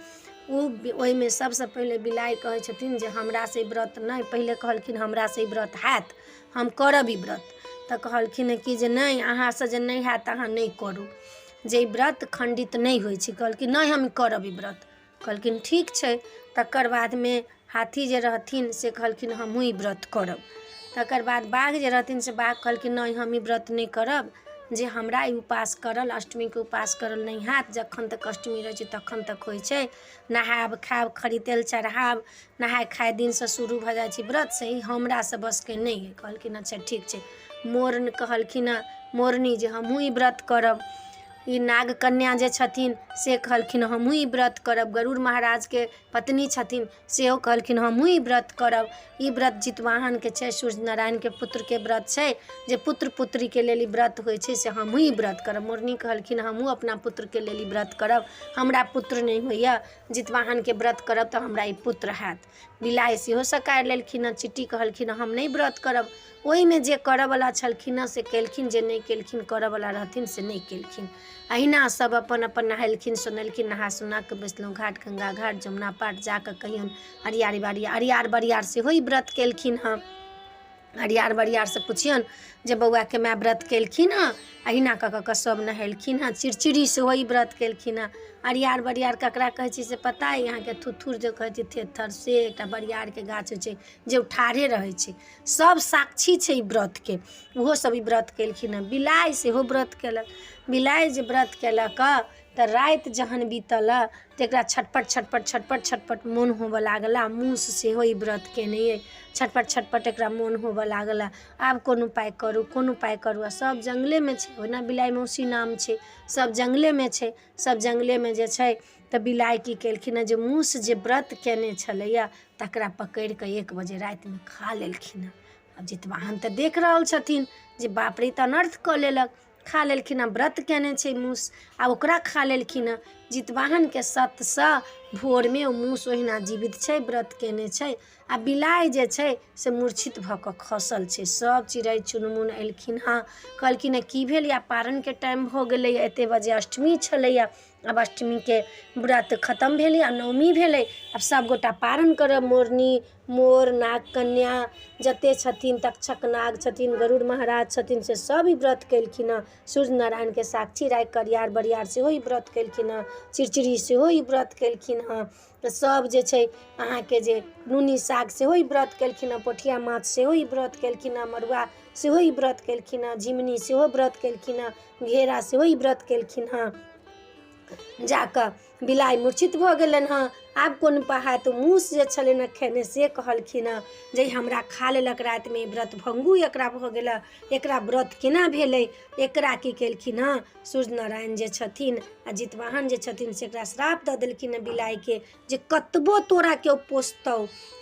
ओ ओहिमे सबसँ पहिले बिलाइ कहै छथिन जे हमरासँ ई व्रत नहि, पहिले कहलखिन हमरासँ ई व्रत हैत, हम करब ई व्रत। तऽ कहलखिन कि जे नहि, अहाँसँ जे नहि हैत तऽ अहाँ नहि करू, जे ई व्रत खण्डित नहि होइ छै। कहलखिन नहि, हम करब ई व्रत। कहलखिन ठीक छै। तकर बादमे हाथी जे रहथिन से कहलखिन हमहूँ ई व्रत करब। तकर बाद बाघ जे रहथिन से बाघ कहलखिन नहि, हम ई व्रत नहि करब, जे हमरा ई उपास करल, अष्टमीके उपास करल नहि हैत। जखन तक अष्टमी रहै छै तखन तक होइ छै नहायब खायब, खरी तेल चढ़ायब, नहाय खाय दिनसँ शुरू भऽ जाइ छै व्रत, से ई हमरासँ बसके नहि अइ। कहलखिन अच्छा ठीक छै। मोर कहलखिन हँ, मोरनी, जे हमहूँ ई व्रत करब। ई नाग कन्या जे छथिन से कहलखिन हमहूँ ई व्रत करब। गरुड़ महाराजके पत्नी छथिन, सेहो कहलखिन हमहूँ ई व्रत करब। ई व्रत जितवाहनके छै, सूर्य नारायणके पुत्रके व्रत छै, जे पुत्र पुत्रीके लेल ई व्रत होइ छै, से हमहूँ ई व्रत करब। मोरनी कहलखिन हमहूँ अपना पुत्रके लेल ई व्रत करब, हमरा पुत्र नहि होइए, जितवाहनके व्रत करब तऽ हमरा ई पुत्र हैत। बिलाइ सेहो सकारि लेलखिन हँ। चिट्टी कहलखिन हम नहि व्रत करब। ओहिमे जे करऽवला छलखिन हँ से केलखिन, जे नहि केलखिन करऽवला रहथिन से नहि केलखिन। अहिना सब अपन अपन नहेलखिन सोनेलखिन। नहा सोना कऽ बैसलहुँ घाट, गंगा घाट, जमुना पाट जा कऽ कहियौन अरियार बरियार, अरियार बरियार सेहो ई व्रत केलखिन हँ। अरियार बरियारसँ पुछियौन जे बौआके माय व्रत केलखिन हँ। अहिना कऽ कऽ कऽ सभ नहेलखिन हँ। चिड़चिड़ी सेहो ई व्रत केलखिन हँ। अरियार बरियार ककरा कहै छै से पता अइ अहाँके? थुथुर जे कहै छै, थेथर, से एकटा बरियारके गाछ होइ छै जे ओ ठाढ़े रहै छै। सभ साक्षी छै ई व्रतके, ओहो सभ ई व्रत केलखिन हँ। बिलाइ सेहो व्रत केलक। बिलाइ जे व्रत केलक तऽ राति जहन बीतल तऽ एकरा छटपट छटपट छटपट छटपट मोन होबऽ लागल। आ मूस सेहो ई व्रत केने अइ। छटपट छटपट एकरा मोन होबऽ लागल, आब कोन उपाय करू, कोन उपाय करू? आ सभ जङ्गलेमे छै, ओहिना बिलाइ मौसी नाम छै, सभ जङ्गलेमे छै। सभ जङ्गलेमे जे छै तऽ बिलाइ की केलखिन हँ जे मूस जे व्रत केने छलैए तकरा पकड़ि कऽ 1 बजे रातिमे खा लेलखिन हँ। आब जितवाहन तऽ देख रहल छथिन जे बाप रे, ई तऽ अनर्थ कऽ लेलक, खा लेलखिन हँ, व्रत केने छै मूस आ ओकरा खा लेलखिन हँ। जितवाहनके सतसँ भोरमे ओ मूस ओहिना जीवित छै, व्रत केने छै, आ बिलाइ जे छै से मूर्छित भऽ कऽ खसल छै। सभ चिड़ै चुनमुन एलखिन हँ, कहलखिन हँ की भेल? या पारनके टाइम भऽ गेलैए, एतेक बजे अष्टमी छलैए, आब अष्टमीके व्रत खतम भेलै आ नवमी भेलै, आब सभगोटा पारन करब। मोरनी, मोर, नाग कन्या जतेक छथिन, तक्षक नाग छथिन, गरुड़ महाराज छथिन, से सभ ई व्रत केलखिन हँ। सूर्य नारायणके साक्षी राखि करियार बरियार सेहो ई व्रत केलखिन हँ। चिड़चिड़ी सेहो ई व्रत केलखिन हँ। तऽ सभ जे छै अहाँके जे नूनी साग सेहो ई व्रत केलखिन हँ, पोठिया माछ सेहो ई व्रत केलखिन हँ, मड़ुआ सेहो ई व्रत केलखिन हँ, झिमनी सेहो व्रत केलखिन हँ, घेरा सेहो ई व्रत केलखिन हँ। जाकऽ बिलाइ मूर्छित भऽ गेलनि हँ। आब कोन उपाय तऽ मूस जे छलनि हँ खेने से कहलखिन हँ जे हमरा खा लेलक रातिमे, व्रत भङ्गू एकरा भऽ गेल, एकरा व्रत केना भेलै? एकरा की केलखिन हँ, सूर्य नारायण जे छथिन आ जितवाहन जे छथिन से एकरा श्राप दऽ देलखिन हँ बिलाइके जे कतबो तोरा केओ पोसतौ,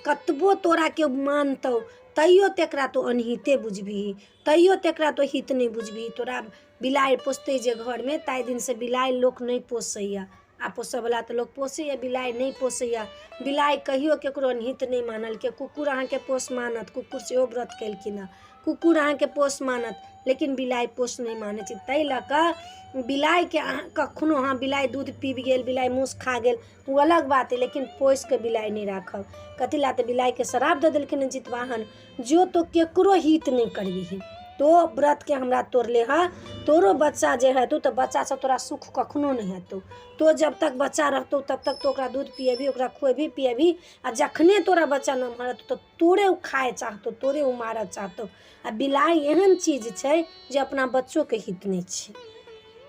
कतबो तोरा केओ मानतौ, तैयो तेकरा तू अनहिते बुझबिही, तैयो तेकरा तो हित नहि बुझबिही। तोरा बिलाइ पोसतै जे घरमे, ताहि दिनसँ बिलाइ लोक नहि पोसैए। आ पोसऽवला तऽ लोक पोसैए, बिलाइ नहि पोसैए। बिलाइ कहियो ककरो अनहित नहि मानलकै। कुकुर अहाँके पोस मानत, कुकुर सेहो व्रत केलखिन हँ, कुकुर अहाँके पोस मानत, लेकिन बिलाइ पोस नहि मानै छै। ताहि लऽ कऽ बिलाइके अहाँ कखनो, अहाँ बिलाइ दूध पीब गेल, बिलाइ मूस खा गेल, ओ अलग बात अइ, लेकिन पोसि कऽ बिलाइ नहि राखब। कथी लए? तऽ बिलाइके श्राप दऽ देलखिन हँ जितवाहन, जो तो केकरो हित नहि करबिही, तो व्रतके हमरा तोड़ले हँ, तोरो बच्चा जे हेतौ तऽ बच्चासँ तोरा सुख कखनो नहि हेतौ। तो जब तक बच्चा रहतौ तब तक तो ओकरा दूध पियेबही, ओकरा खुएबही पियेबही, आ जखने तोरा बच्चा नमहर हेतौ तऽ तोरे ओ खाय चाहतौ, तोरे ओ मारऽ चाहतौ। आ बिलाइ एहन चीज छै जे अपना बच्चोके हित नहि छै।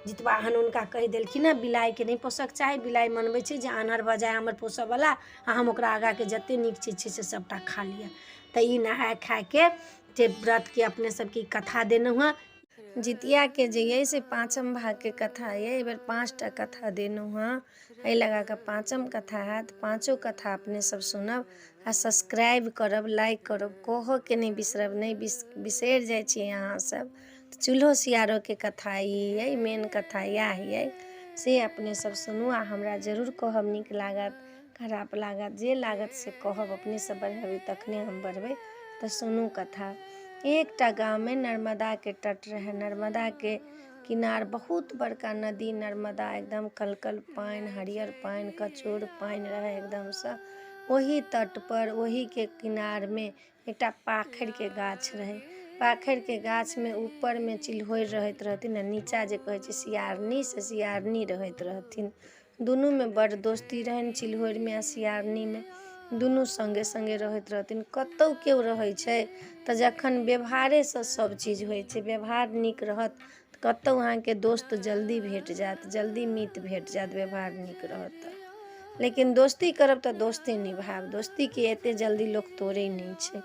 जितवाहन हुनका कहि देलखिन हँ, बिलाइके नहि पोसऽके चाही। बिलाइ मनबै छै जे आन्हर भऽ जाय हमर पोसऽवला आ हम ओकरा आगाँके जते नीक चीज छै से सभटा खा लिअ। तऽ ई नहाय खायके जे व्रतके अपने सबके कथा देलहुँ हँ। जितियाके जे अइ से पाँचम भागके कथा अइ। एहिबेर 5टा कथा देलहुँ हँ, एहि लगा कऽ पाँचम कथा हैत। पाँचो कथा अपने सब सुनब आ सब्सक्राइब करब, लाइक करब, कहऽके नहि बिसरब, नहि बिसरि जाइ छियै अहाँ सब। चूल्हो सियारोके कथा ई अइ, मेन कथा इएह अइ, से अपने सब सुनू आ हमरा जरूर कहब, नीक लागत, खराप लागत, जे लागत से कहब। अपने सब बढ़ेबै तखने हम बढ़बै। तऽ सुनू कथा। एकटा गाममे नर्मदाके तट रहै। नर्मदाके किनार बहुत बड़का नदी नर्मदा, एकदम कलकल पानि, हरियर पानि, कचोर पानि रहै एकदमसँ। ओही तटपर ओहीके किनारमे एकटा पाखरिके गाछ रहै। पाखरिके गाछमे ऊपरमे चिल्होरि रहैत रहथिन आ नीचाँ जे कहै छै सियारनी, से सियारनी रहैत रहथिन। दुनूमे बड्ड दोस्ती रहनि, चिल्होरिमे आ सियारनीमे। दुनू सङ्गे सङ्गे रहैत रहथिन। कतहु केओ रहै छै तऽ जखन व्यवहारेसँ सभ चीज होइ छै, व्यवहार नीक रहत तऽ कतहु अहाँके दोस्त जल्दी भेट जायत, जल्दी मित भेट जायत, व्यवहार नीक रहत तऽ। लेकिन दोस्ती करब तऽ दोस्ती निभायब, दोस्तीके एतेक जल्दी लोक तोड़ै नहि छै।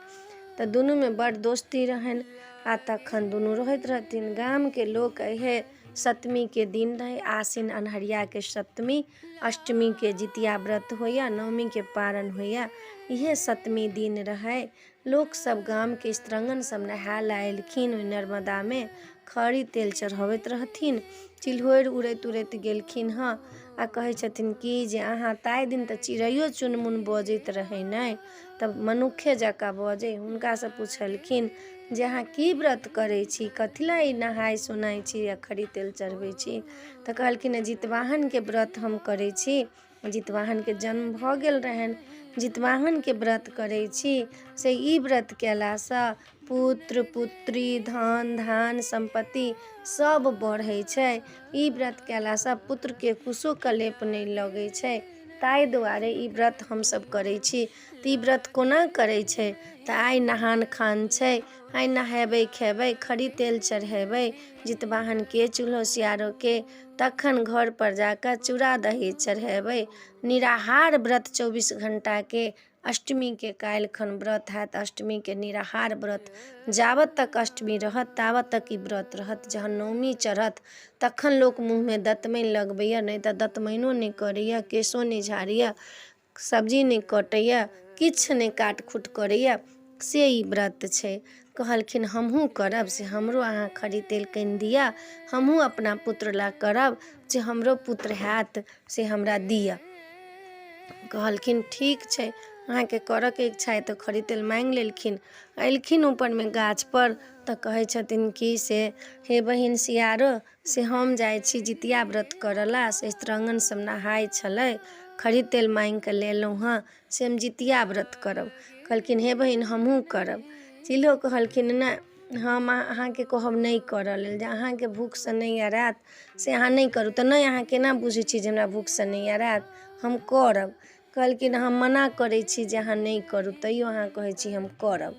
तऽ दुनूमे बड्ड दोस्ती रहनि आ तखन दुनू रहैत रहथिन। गामके लोक इएह सप्तमीके दिन रहै, आसिन अन्हरियाके सप्तमी, अष्टमीके जितिया व्रत होइए, नवमीके पारन होइए। इएह सप्तमी दिन रहै। लोकसभ गामके स्त्रंगन सब नहाय लए एलखिन। ओहि नर्मदामे खरी तेल चढ़बैत रहथिन। चिल्होरि उड़ैत उड़ैत गेलखिन हँ आ कहै छथिन कि जे अहाँ ताहि दिन तऽ चिड़ैयो चुनमुन बजैत रहै ने, तब मनुखे जकाँ बजै। हुनकासँ पुछलखिन जे अहाँ की व्रत करै छी, कथी लए ई नहाय सोनाय छी आ खरी तेल चढ़बै छी? तऽ कहलखिन जितवाहनके व्रत हम करै छी। जितवाहनके जन्म भऽ गेल रहनि, जितवाहनके व्रत करै छी, से ई व्रत कयलासँ पुत्र पुत्री धन धान सम्पत्ति सभ बढ़ै छै। ई व्रत कयलासँ पुत्रके कुशो कलेप नहि लगै छै। ताहि दुआरे ई व्रत हमसभ करै छी। तऽ ई व्रत कोना करै छै? तऽ आइ नहान खान छै, आइ नहेबै खेबै, खरी तेल चढ़ेबै जितवाहनके, चूल्हो सियारोके, तखन घरपर जा कऽ चूड़ा दही चढ़ेबै। निराहार व्रत 24 घण्टाके। अष्टमीके काल्हि खन व्रत हैत, अष्टमीके निराहार व्रत। जाबत तक अष्टमी रहत ताबत तक ई व्रत रहत। जहन नवमी चढ़त तखन लोक मुँहमे दतमनि लगबैए, नहि तऽ दतमनिओ नहि करैए, केशो नहि झाड़ैए, सब्जी नहि कटैए, किछु नहि काट खूट करैए, से ई व्रत छै। कहलखिन हमहूँ करब, से हमरो अहाँ खरी तेल कनि दिअ, हमहूँ अपना पुत्र लए करब, जे हमरो पुत्र हैत से हमरा दिअ। कहलखिन ठीक छै, अहाँके करऽके इच्छा अइ तऽ खरी तेल माँगि लेलखिन। अयलखिन ऊपरमे गाछपर तऽ कहै छथिन कि से हे बहिन सियारो, से हम जाइ छी जितिया व्रत करऽ लए, से स्त्रांगण सब नहाय छलै, खरी तेल माँगि कऽ लेलहुँ हँ, से हम जितिया व्रत करब। कहलखिन हे बहिन हमहूँ करब। चिल्हो कहलखिन नहि, हम अहाँके कहब नहि करऽ लेल, जे अहाँके भूखसँ नहि अरायत से अहाँ नहि करू। तऽ नहि, अहाँ केना बुझै छी जे हमरा भूखसँ नहि अरायत, हम करब। कहलखिन हम मना करै छी जे अहाँ नहि करू, तैयो अहाँ कहै छी हम करब।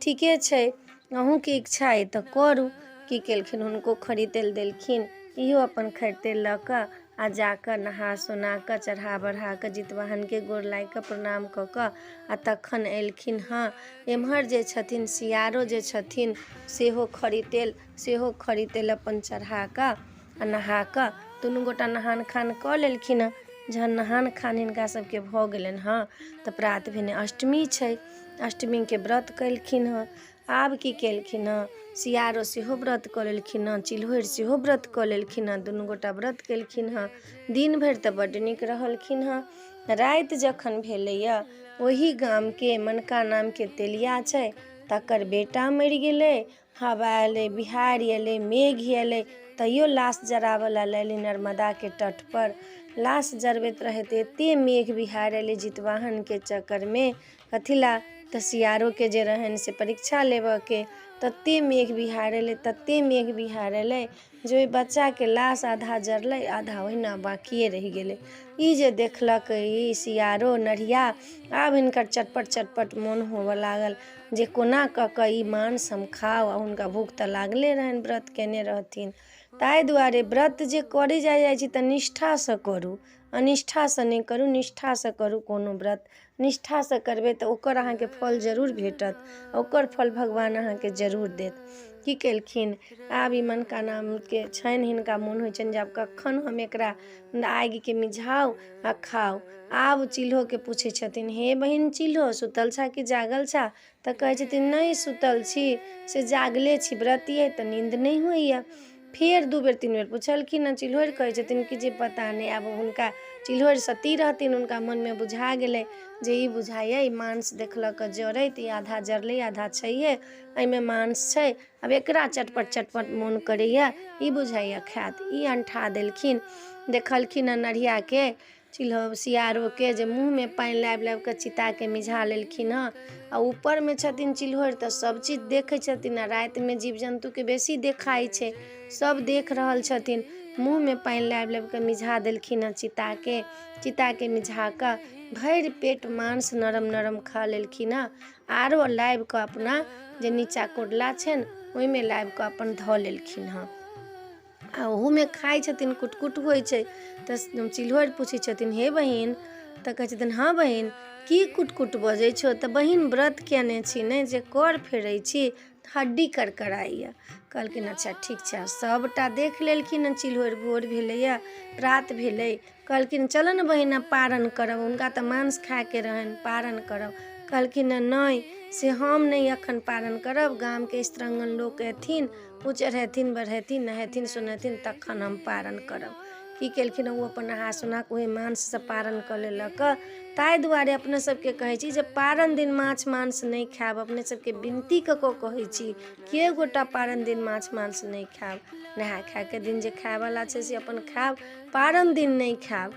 ठीके छै, अहूँके इच्छा अइ तऽ करू। की केलखिन, हुनको खरी तेल देलखिन, इहो अपन खरी तेल लऽ कऽ आ जा कऽ नहा सोना कऽ चढ़ा बढ़ा कऽ जितवाहनके गोर लागि कऽ प्रणाम कऽ कऽ आ तखन एलखिन हँ। एम्हर जे छथिन सियारो जे छथिन सेहो खरी तेल, सेहो खरी तेल अपन चढ़ा कऽ आ नहा कऽ दुनू गोटा नहान खान कऽ लेलखिन हँ। जहन नहान खान हिनका सबके भऽ गेलनि हँ तऽ प्रात भेने अष्टमी छै, अष्टमीके व्रत केलखिन हँ। आब की केलखिन हँ, सियारो सेहो व्रत कऽ लेलखिन हँ, चिल्होरि सेहो व्रत कऽ लेलखिन हँ। दुनू गोटा व्रत केलखिन हँ। दिन भरि तऽ बड्ड नीक रहलखिन हँ। राति जखन भेलैए, ओही गामके मनका नामके तेलिया छै, तकर बेटा मरि गेलै। हवा एलै, बिहाड़ि एलै, मेघ एलै, तैयो लाश जराबऽ लेल एलै नर्मदाके तटपर। लाश जरबैत रहै तऽ एतेक मेघ बिहाड़ि एलै जितवाहनके चक्करमे। कथी लए तऽ सियारोके जे रहनि से परीक्षा लेबऽके। ततेक मेघ बिहाड़ि एलै, ततेक मेघ बिहाड़ि एलै जे ओहि बच्चाके लाश आधा जरलै, आधा ओहिना बाँकिए रहि गेलै। ई जे देखलक ई सियारो नढ़िया, आब हिनकर चटपट चटपट मोन होबऽ लागल जे कोना कऽ कऽ ई मांस हम खाउ। आ हुनका भूख तऽ लागले रहनि, व्रत कयने रहथिन। ताहि दुआरे व्रत जे करै जाइ जाइ छी तऽ निष्ठासँ करू, अनिष्ठासँ नहि करू, निष्ठासँ करू। कोनो व्रत निष्ठासँ करबै तऽ ओकर अहाँके फल जरूर भेटत, ओकर फल भगवान अहाँके जरूर देत। की केलखिन, आब ई मनका नामके छनि, हिनका मोन होइ छनि जे आब कखन हम एकरा आगिके मिझाउ आ खाउ। आब चिल्होके पूछै छथिन, हे बहिन चिल्हो, सुतल छह कि जागल छह? तऽ कहै छथिन नहि सुतल छी, से जागले छी, व्रती अइ तऽ नीन्द नहि होइए। फेर 2 बेर 3 बेर पुछलखिन हँ। चिल्होरि कहै छथिन कि जे पता नहि। आब हुनका चिल्होरि सती रहथिन, हुनका मनमे बुझा गेलै जे ई बुझाइए ई मांस देखलक जरैत, ई आधा जरलै आधा छैहे, एहिमे मांस छै, आब एकरा चटपट चटपट मोन करैए, ई बुझाइए खायत। ई अनठा देलखिन। देखलखिन हँ नढ़ियाके चिल्हो सियारोके जे मुँहमे पानि लाबि लाबि कऽ चिताके मिझा लेलखिन हँ। आ ऊपरमे छथिन चिल्होरि तऽ सभ चीज देखै छथिन, आ रातिमे जीव जन्तुके बेसी देखाइ छै, सभ देख रहल छथिन। मुँहमे पानि लाबि लाबि कऽ मिझा देलखिन हँ चिताके। चिताके मिझा कऽ भरि पेट मांस नरम नरम खा लेलखिन हँ। आरो लाबि कऽ अपना जे नीचाँ कोडला छनि ओहिमे लाबि कऽ अपन धऽ लेलखिन हँ, आ ओहूमे खाइ छथिन, कुटकुट होइ छै। तऽ चिल्होरि पूछै छथिन, हे बहिन। तऽ कहै छथिन, हँ बहिन, की कुटकुट बजै छौ? तऽ बहिन व्रत कयने छी ने, जे कर फेरै छी हड्डी करकराइए। कहलखिन अच्छा ठीक छै। आ सभटा देख लेलखिन हँ चिल्होरि। भोर भेलैए, प्रात भेलै। कहलखिन चलऽ ने बहिन आब पारन करब। हुनका तऽ मांस खायके रहनि, पारन करब। कहलखिन नहि, से हम नहि एखन पारन करब, गामके स्त्रंगन लोक अयथिन, ओ चढ़ेथिन बढ़ेथिन, नहेथिन सोनेथिन, तखन हम पारन करब। की केलखिन, ओ अपन नहा सोना कऽ ओहि मांससँ पारन कऽ लेलक। ताहि दुआरे अपने सबके कहै छी जे पारन दिन माछ मांस नहि खायब। अपने सबके विनती कऽ कऽ कहै छी, के गोटा पारन दिन माछ मांस नहि खायब। नहाय खायके दिन जे खायवला छै से अपन खायब, पारन दिन नहि खायब।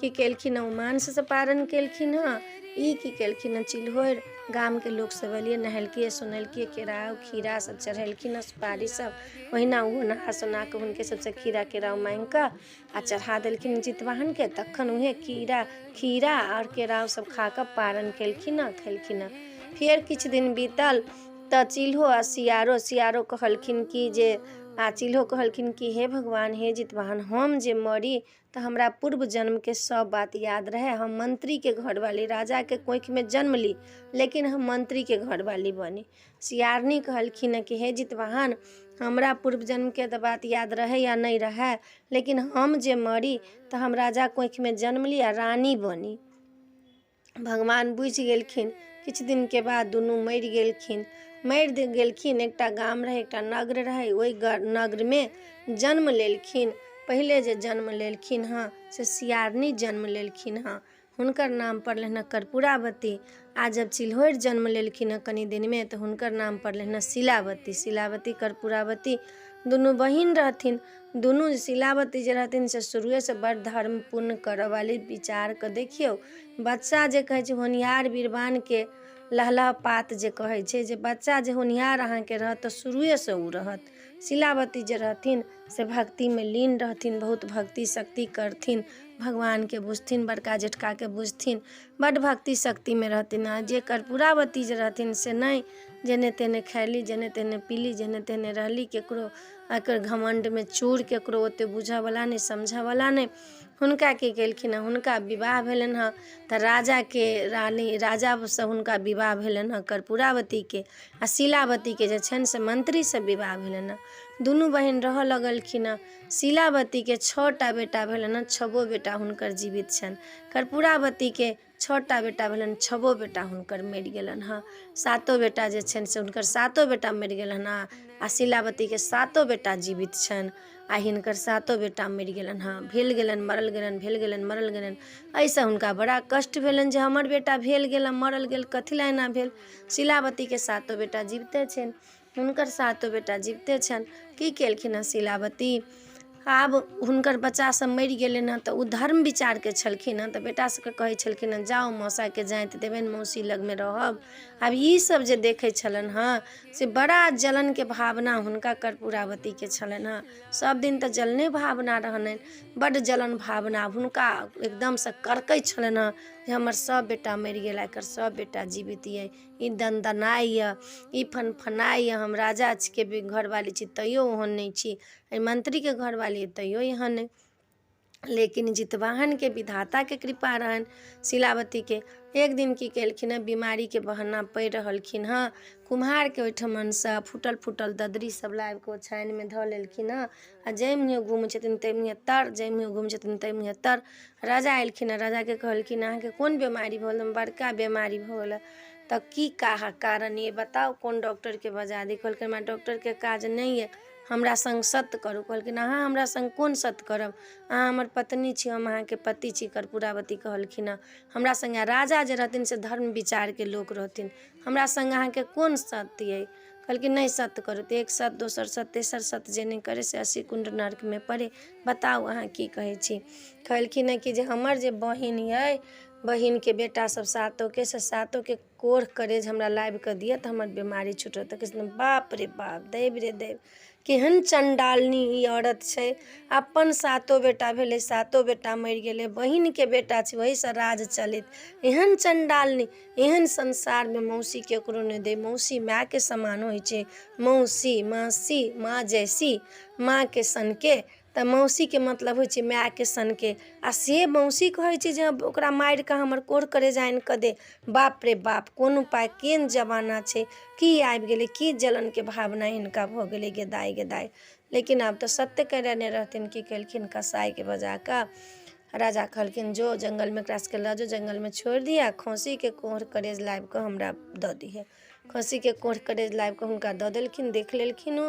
की केलखिन हँ, ओ मांससँ पारन केलखिन हँ। ई की केलखिन हँ चिल्होरि, गामके लोकसभ एलियै, नहेलकै सोनेलकै, केराउ खीरा सब चढ़ेलखिन हँ, सुपारी सब। ओहिना ओहो नहा सोना कऽ हुनके सबसँ खीरा केराउ माँगि कऽ आ चढ़ा देलखिन जितवाहनके। तखन उएह कीड़ा खीरा आओर केराउ सब खा कऽ पारन केलखिन हँ, खेलखिन हँ। फेर किछु दिन बीतल तऽ चिल्हो आ सियारो, सियारो कहलखिन कि जे, आ चिल्हो कहलखिन कि हे भगवान, हे जितवाहन, हम जे मरी तऽ हमरा पूर्व जन्मके सब बात याद रहै। हम मन्त्रीके घरवाली, राजाके कोखिमे जन्म ली, लेकिन हम मन्त्रीके घरवाली बनी। सियारनी कहलखिन कि हे जितवाहन, हमरा पूर्व जन्मके तऽ बात याद रहै या नहि रहै, लेकिन हम जे मरी तऽ हम राजा कोखिमे जन्म ली आ रानी बनी। भगवान बुझि गेलखिन। किछु दिनके बाद दुनू मरि गेलखिन। मरि गेलखिन। एकटा गाम रहै, एकटा नग्र रहै, ओहि नग्रमे जन्म लेलखिन। पहिले जे जन्म लेलखिन हँ से सियारनी जन्म लेलखिन हँ, हुनकर नाम पड़लनि हँ कर्पूरावती। आ जब चिल्होरि जन्म लेलखिन हँ कनि दिनमे तऽ हुनकर नाम पड़लनि हँ शिलावती। शिलावती कर्पूरावती दुनू बहिन रहथिन। दुनू शिलावती जे रहथिन से शुरुएसँ बड़ धर्म पुण्य करऽवाली। विचार कऽ देखियौ, बच्चा जे कहै छै होनिहार बीरबानके लहलह पात जे कहै छै जे बच्चा जे होनिहार अहाँके रहत तऽ शुरुएसँ ओ रहत। शीलावती जे रहथिन से भक्तिमे लीन रहथिन, बहुत भक्ति शक्ति करथिन, भगवानके बुझथिन, बड़का जेठकाके बुझथिन, बड्ड भक्ति शक्तिमे रहथिन। आ जे कर्पूरावती जे रहथिन से नहि, जेने तेने खयली, जेने तेने पीली, जेने तेने रहली, ककरो एकर घमण्डमे चूर, ककरो ओतेक बुझयवला नहि, समझयवला नहि। हुनका की केलखिन हँ, हुनका विवाह भेलनि हँ तऽ राजाके रानी, राजासँ हुनका विवाह भेलनि हँ कर्पूरावतीके, आ शीलावतीके जे छनि से मन्त्रीसँ विवाह भेलनि हँ। दुनू बहिन रहऽ लगलखिन हँ। शीलावतीके छओ टा बेटा भेलनि हँ, छबो बेटा हुनकर जीवित छनि। कर्पूरावतीके छओ टा बेटा भेलनि, छबो बेटा हुनकर मरि गेलनि हँ। सातो बेटा जे छनि से हुनकर सातो बेटा मरि गेलनि हँ, आ शीलावतीके सातो बेटा जीवित छनि, आ हिनकर सातो बेटा मरि गेलनि हँ। भेल गेलनि मरल गेलनि, भेल गेलनि मरल गेलनि। एहिसँ हुनका बड़ा कष्ट भेलनि जे हमर बेटा भेल गेल आ मरल गेल, कथी लए एना भेल? शीलावतीके सातो बेटा जीविते छनि, हुनकर सातो बेटा जीविते छनि। की केलखिन हँ शीलावती, आब हुनकर बच्चा सब मरि गेलनि हँ तऽ ओ धर्म विचारके छलखिन हँ, तऽ बेटा सबके कहै छलखिन हँ जाउ मौसाके जाँति देबनि, मौसी लगमे रहब। आब ई सब जे देखै छलनि हँ से बड़ा जलनके भावना हुनका कर्पूरावतीके छलनि हँ। सब दिन तऽ जलने भावना रहलनि, बड्ड जलन भावना हुनका एकदमसँ कड़कै छलनि हँ जे हमर सब बेटा मरि गेल, एकर सब बेटा जीवित अइ, ई दनदनाइए, ई फनफनाइए, हम राजाके भी घरवाली छी तैओ ओहन नहि छी, एहि मन्त्रीके घरवाली तैओ एहन नहि। लेकिन जितवाहनके विधाताके कृपा रहनि शीलावतीके। एक दिन की केलखिन हँ, बीमारीके बहाना पड़ि रहलखिन हँ, कुम्हारके ओहिठमनसँ फूटल फूटल ददरी सब लाबिकऽ ओछाइनमे धऽ लेलखिन हँ, आ जाहि मुँहे घूमै छथिन ताहि मुँहे तर, जाहि मुँहे घूमै छथिन ताहि मुँहे तर। राजा एलखिन हँ, राजाके कहलखिन अहाँके कोन बीमारी भऽ गेल? बड़का बीमारी भऽ गेल। तऽ की कारण अइ बताउ, कोन डॉक्टरके बजा दी? कहलखिन हमरा डॉक्टरके काज नहि अइ, हमरा सङ्ग सत्य करू। कहलखिन अहाँ हमरा सङ्ग कोन सत्य करब? अहाँ हमर पत्नी छी, हम अहाँके पति छी। कर्पूरावती कहलखिन हँ हमरा सङ्गे, राजा जे रहथिन से धर्म विचारके लोक रहथिन, हमरा सङ्ग अहाँके कोन सत्य अइ? कहलखिन नहि सत्य करू। तऽ एक सत्य, दोसर सत्य, तेसर सत्य जे नहि करै से 80 कुण्ड नर्कमे पड़े। बताउ अहाँ की कहै छी? कहलखिन हँ कि जे हमर जे बहिन अइ, बहिनके बेटा सब सातोके से सातोके कोढ़ करेज हमरा लाबि कऽ दिअ तऽ हमर बीमारी छूटत। तऽ कहै छथिन बाप रे बाप, दैव रे दैव, केहन चण्डालनी ई औरत छै। अपन सातो बेटा भेलै, सातो बेटा मरि गेलै, बहिनके बेटा छै ओहीसँ राज चलैत, एहन चण्डालनी, एहन संसारमे मौसी ककरो नहि दै। मौसी मायके समान होइ छै, मौसी मासी माँ जैसी, माँके सनके। तऽ मौसीके मतलब होइ छै मायके सनके, आ से मौसी कहै छै जे ओकरा मारि कऽ हमर कोढ़ करेज आनि कऽ दे। बाप रे बाप, कोन उपाय, केहन जमाना छै, की आबि गेलै, की जलनके भावना हिनका भऽ गेलै गे दाइ गे दाइ। लेकिन आब तऽ सत्य कयने रहथिन। की केलखिन, कसाइके बजा कऽ राजा कहलखिन जो जङ्गलमे एकरा सबके लऽ जो, जङ्गलमे छोड़ि दिहे, खौसीके कोढ़ करेज लाबि कऽ हमरा दऽ दिहे। खस्सीके कोढ़ करेज लाबि कऽ हुनका दऽ देलखिन। देख लेलखिन ओ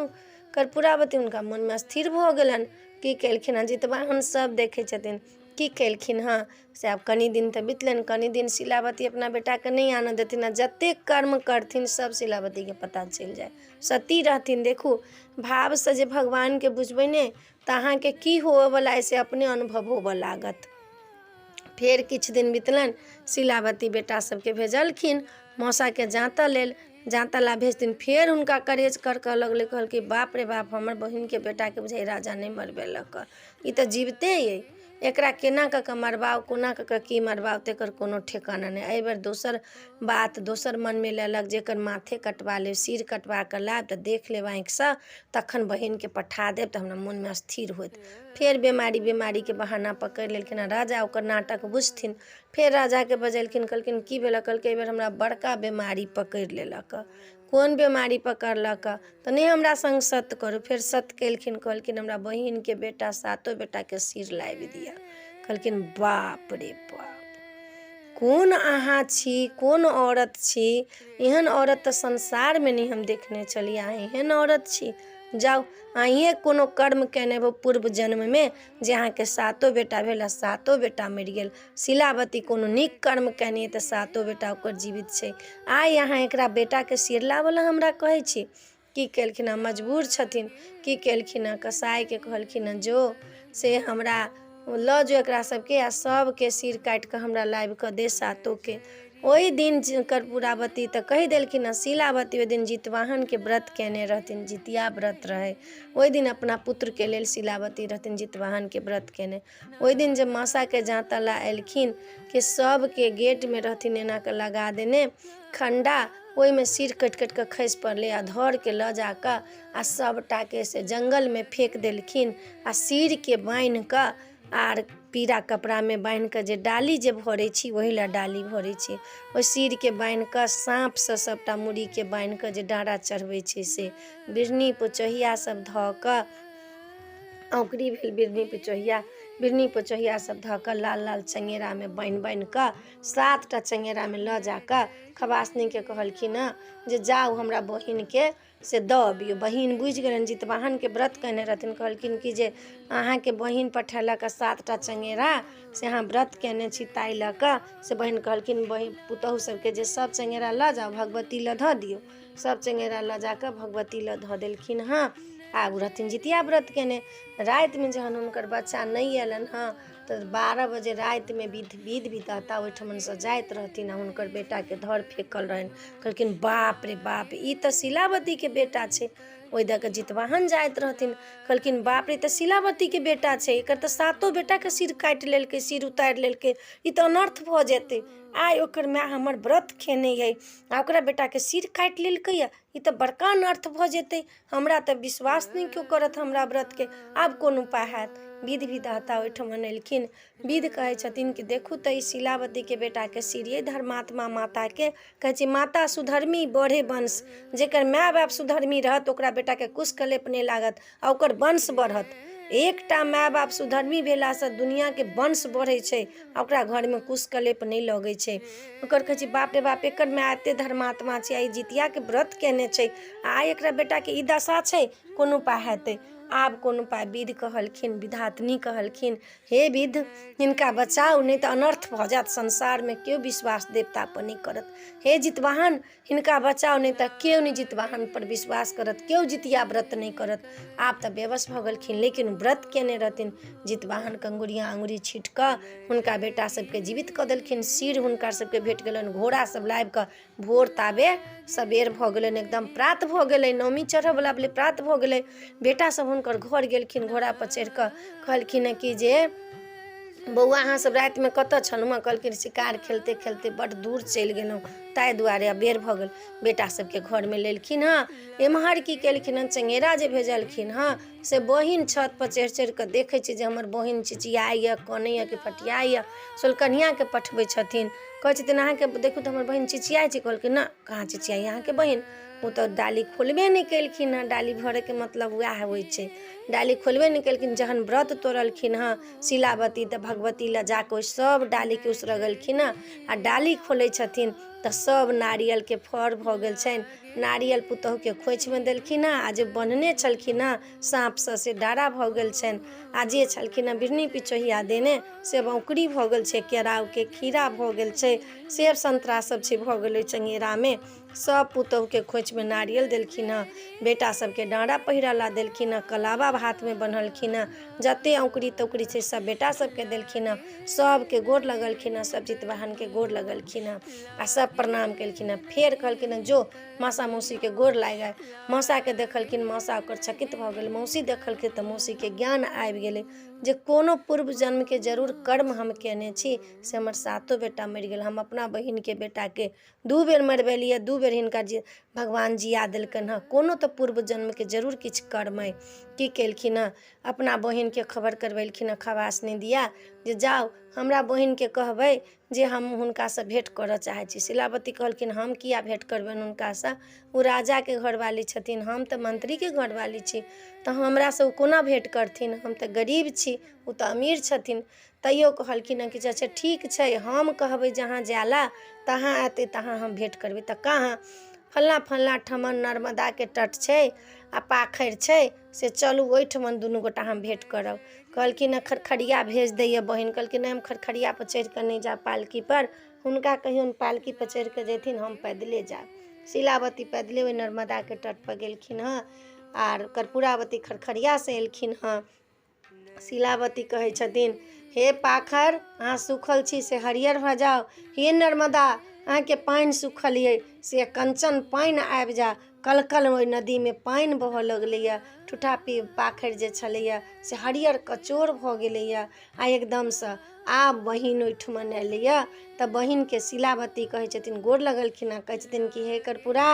कर्पूरावती, हुनका मोनमे स्थिर भऽ गेलनि। की केलखिन हँ, जितवाहन सभ देखै छथिन। की केलखिन हँ से आब कनि दिन तऽ बितलनि, कनि दिन शीलावती अपना बेटाके नहि आनऽ देथिन, आ जतेक कर्म करथिन सभ शीलावतीके पता चलि जाय। सती रहथिन। देखू भावसँ जे भगवानके बुझबै ने तऽ अहाँके की होबऽवला अइ से अपने अनुभव होबऽ लागत। फेर किछु दिन बितलनि, शीलावती बेटा सबके भेजलखिन मौसाके जाँतऽ लेल। जाँतऽ लए भेजथिन, फेर हुनका करेज करकऽ लगलै। कहलकै बाप रे बाप, हमर बहिनके बेटाके बुझाइए राजा नहि मरबेलक, ई तऽ जीविते अइ, एकरा केना कऽ कऽ मरबाउ, कोना कऽ कऽ की मरबाउ तकर कोनो ठेकाना नहि। एहिबेर दोसर बात दोसर मनमे लेलक जे एकर माथे कटबा लेब, सिर कटबा कऽ लायब तऽ देख लेब आँखिसँ, तखन बहिनके पठा देब तऽ हमरा मोनमे स्थिर होयत। फेर बेमारी बेमारीके बहाना पकड़ि लेलखिन आ राजा ओकर नाटक बुझथिन। फेर राजाके बजेलखिन, कहलखिन की भेलऽ? कहलकै एहिबेर हमरा बड़का बेमारी पकड़ि लेलक। कोन बेमारी पकड़लक? तऽ नहि हमरा सङ्ग सत्य करू। फेर सत्य केलखिन, कहलखिन हमरा बहिनके बेटा सातो बेटाके सिर लाबि दिअ। कहलखिन बाप रे बाप, कोन अहाँ छी, कोन औरत छी? एहन औरत तऽ संसारमे नहि हम देखने छलियै, अहाँ एहन औरत छी। जाउ, अहीँए कोनो कर्म कयने हेबै पूर्व जन्ममे जे अहाँके सातो बेटा भेल आ सातो बेटा मरि गेल। शीलावती कोनो नीक कर्म कयने तऽ सातो बेटा ओकर जीवित छै, आइ अहाँ एकरा बेटाके सिर लाबऽ लए हमरा कहै छी। की केलखिन हँ, मजबूर छथिन, की केलखिन हँ, कसाइके कहलखिन हँ जो से हमरा लऽ जो एकरा सबके आ सबके सिर काटि कऽ हमरा लाबि कऽ दे सातोके। ओहि दिन कर्पूरावती तऽ कहि देलखिन हँ, शीलावती ओहि दिन जितवाहनके व्रत कयने रहथिन, जितिया व्रत रहै। ओहि दिन अपना पुत्रके लेल शीलावती रहथिन जितवाहनके व्रत कयने। ओहि दिन जे मासाके जाँता लए एलखिन कि सबके गेटमे रहथिन एना कऽ लगा देने खण्डा, ओहिमे सिर कटि कटि कऽ खसि पड़लै आ धरके लऽ जा कऽ आ सभटाके से जङ्गलमे फेक देलखिन आ सिरके बान्हि कऽ आर पीरा कपड़ामे बान्हि कऽ जे डाली जे भरै छी ओहि लए डाली भरै छी, ओहि सिरके बान्हि कऽ साँपसँ सभटा मुड़ीके बान्हि कऽ जे डाँरा चढ़बै छै से बिढ़नी पोचहिया सभ धऽ कऽ औँकरी भेल बिढ़नी पिचोहिया, बिढ़नी पोचोहिया सब धऽ कऽ लाल लाल चङ्गेरामे बान्हि बान्हि कऽ 7टा चङ्गेरामे लऽ जा कऽ खबासनीके कहलखिन हँ जे जाउ हमरा बहिनके से दऽ अबियौ। बहिन बुझि गेलनि, जितवाहनके व्रत कयने रहथिन। कहलखिन कि जे अहाँके बहिन पठेलक 7टा चङ्गेरा, से अहाँ व्रत कयने छी ताहि लऽ कऽ। से बहिन कहलखिन बहिन पुतहु सबके जे सब चङ्गेरा लऽ जाउ भगवती लग धऽ दियौ। सब चङ्गेरा लऽ जा कऽ भगवती लग धऽ देलखिन हँ। आब रहथिन जितिया व्रत केने। रातिमे जहन हुनकर बच्चा नहि अयलनि हँ तऽ 12 बजे रातिमे विध विध विधाता ओहिठमनसँ जाइत रहथिन आ हुनकर बेटाके धर फेकल रहनि। कहलखिन बाप रे बाप, ई तऽ शीलावतीके बेटा छै। ओहि दऽ कऽ जितवाहन जाइत रहथिन। कहलखिन बाप रे, ई तऽ शीलावतीके बेटा छै, एकर तऽ सातो बेटाके सिर काटि लेलकै, सिर उतारि लेलकै, ई तऽ अनर्थ भऽ जेतै। आइ ओकर माय हमर व्रत खेने अइ आ ओकरा बेटाके सिर काटि लेलकैए, ई तऽ बड़का अनर्थ भऽ जेतै, हमरा तऽ विश्वास नहि केओ करत हमरा व्रतके, आब कोन उपाय हैत। विध विधाता ओहिठमन एलखिन। विध कहै छथिन कि देखू तऽ ई शीलावतीके बेटाके सिर अइ, धर्मात्मा माताके कहै छै माता सुधर्मी बढ़े वंश, जकर माय बाप सुधर्मी रहत ओकरा बेटाके कुश कलेप नहि लागत आ ओकर वंश बढ़त। एकटा माय बाप सुधर्मी भेलासँ दुनिआँके वंश बढ़ै छै आ ओकरा घरमे कुश कलेप नहि लगै छै। ओकर कहै छै बाप रे बाप, एकर माय एते धर्मात्मा छै आ ई जितियाके व्रत कयने छै आ आइ एकरा बेटाके ई दशा छै, कोन उपाय हेतै। आब कोन उपाय? विध कहलखिन, विधातनी कहलखिन, हे विध, हिनका बचाउ नहि तऽ अनर्थ भऽ जायत, संसारमे केओ विश्वास देवतापर नहि करत। हे जितवाहन, हिनका बचाउ नहि तऽ केओ नहि जितवाहनपर विश्वास करत, केओ जितिया व्रत नहि करत। आब तऽ बेवश भऽ गेलखिन, लेकिन व्रत कयने रहथिन। जितवाहन कंगुरिया अङ्गुरी छीट कऽ हुनका बेटा सबके जीवित कऽ देलखिन। सिर हुनका सबके भेट गेलनि। घोड़ा सब लाबि कऽ भोर ताबे सबेर भऽ गेलनि, एकदम प्रात भऽ गेलै, नौमी चढ़ऽवला भेलै, प्रात भऽ गेलै। बेटा सब हुनकर घर गेलखिन घोड़ापर चढ़ि कऽ कहलखिन कि जे बौआ अहाँ सब रातिमे कतऽ छलहुँ हँ? कहलखिन शिकार खेलते खेलते बड्ड दूर चलि गेलहुँ ताहि दुआरे अबेर भऽ गेल। बेटा सबके घरमे लेलखिन हँ। एम्हर की केलखिन हँ, चङ्गेरा जे भेजलखिन हँ से बहिन छतपर चढ़ि चढ़ि कऽ देखै छै जे हमर बहिन चिचियाइए कनैए कि फटियाइए। सोलकन्हियाके पठबै छथिन, कहै छथिन अहाँके देखू तऽ हमर बहिन चिचियाइ छै। कहलखिन ना कहाँ चिचियाइए अहाँके बहिन, ओ तऽ डाली खोलबे नहि केलखिन हँ। डाली भरैके मतलब उएह होइ छै, डाली खोलबे नहि केलखिन। जहन व्रत तोड़लखिन हँ शीलावती तऽ भगवती लग जा कऽ ओहि सभ डालीके उसरगलखिन हँ आ डाली खोलै छथिन तऽ सभ नारियलके फड़ भऽ गेल छनि। नारियल पुतहुके खोँइछमे देलखिन हँ आ जे बन्हने छलखिन हँ साँपसँ से डारा भऽ गेल छनि आ जे छलखिन हँ बिढ़नी पिचोहिया देने से औँकरी भऽ गेल छै, केराउके खीरा भऽ गेल छै, सेब संतरा सब छै भऽ गेलै चङ्गेरामे। सब पुतहुके खोँइछमे नारियल देलखिन हँ, बेटा सबके डाँरा पहिरऽ ला देलखिन हँ, कलाबा हाथमे बन्हलखिन हँ, जते औँकरी तौकरी छै सब बेटा सबके देलखिन हँ, सबके गोर लगलखिन हँ, सब जितवाहनके गोर लगलखिन हँ आ सब प्रणाम केलखिन हँ। फेर कहलखिन हँ जो मौसा मौसीके गोर लागि आइ। मौसाके देखलखिन, मौसा ओकर चकित भऽ गेल। मौसी देखलखिन तऽ मौसीके ज्ञान आबि गेलै जे कोनो पूर्व जन्मके जरूर कर्म हम कयने छी से हमर सातो बेटा मरि गेल। हम अपना बहिनके बेटाके 2 बेर मरबेलियै, 2 बेर हिनका जे भगवान जिया देलकनि हँ, कोनो तऽ पूर्व जन्मके जरूर किछु कर्म अइ। की केलखिन हँ, अपना बहिनके खबर करबेलखिन हँ खबासनी दिया जे जाउ हमरा बहिनके कहबै जे हम हुनकासँ भेँट करऽ चाहै छी। शीलावती कहलखिन हम किया भेँट करबनि हुनकासँ, ओ राजाके घरवाली छथिन, हम तऽ मन्त्रीके घरवाली छी, तऽ हमरासँ ओ कोना भेँट करथिन, हम तऽ गरीब छी, ओ तऽ अमीर छथिन। तैयो कहलखिन हँ कि अच्छा ठीक छै, हम कहबै जहाँ जाय लए तहाँ एतै, तहाँ हम भेँट करबै। तऽ कहाँ? फल्लाँ फल्लाँ ठमन नर्मदाके तट छै आ पाखरि छै, से चलू ओहिठमन दुनू गोटा हम भेँट करब। कहलखिन हँ खरखरिया भेज दैए बहिन। कहलखिन नहि हम खरखरियापर चढ़ि कऽ नहि जायब पालकीपर, हुनका कहियौन पालकीपर चढ़ि कऽ जेथिन, हम पैदले जायब। शीलावती पैदले ओहि नर्मदाके तटपर गेलखिन हँ आर कर्पूरावती खरखरियासँ एलखिन हँ। शीलावती कहै छथिन हे पाखर, अहाँ सूखल छी से हरियर भऽ जाउ, हे नर्मदा अहाँके पानि सूखल अइ से कंचन पानि आबि जाय, कलकल ओहि नदीमे पानि बहऽ लगलैए। ठूठा पाखरि जे छलैए से हरियर कचोर भऽ गेलैए। आ एकदमसँ आब बहिन ओहिठमन एलैए तऽ बहिनके शीलावती कहै छथिन, गोर लगलखिन। आ कहै छथिन कि हे कर्पूरा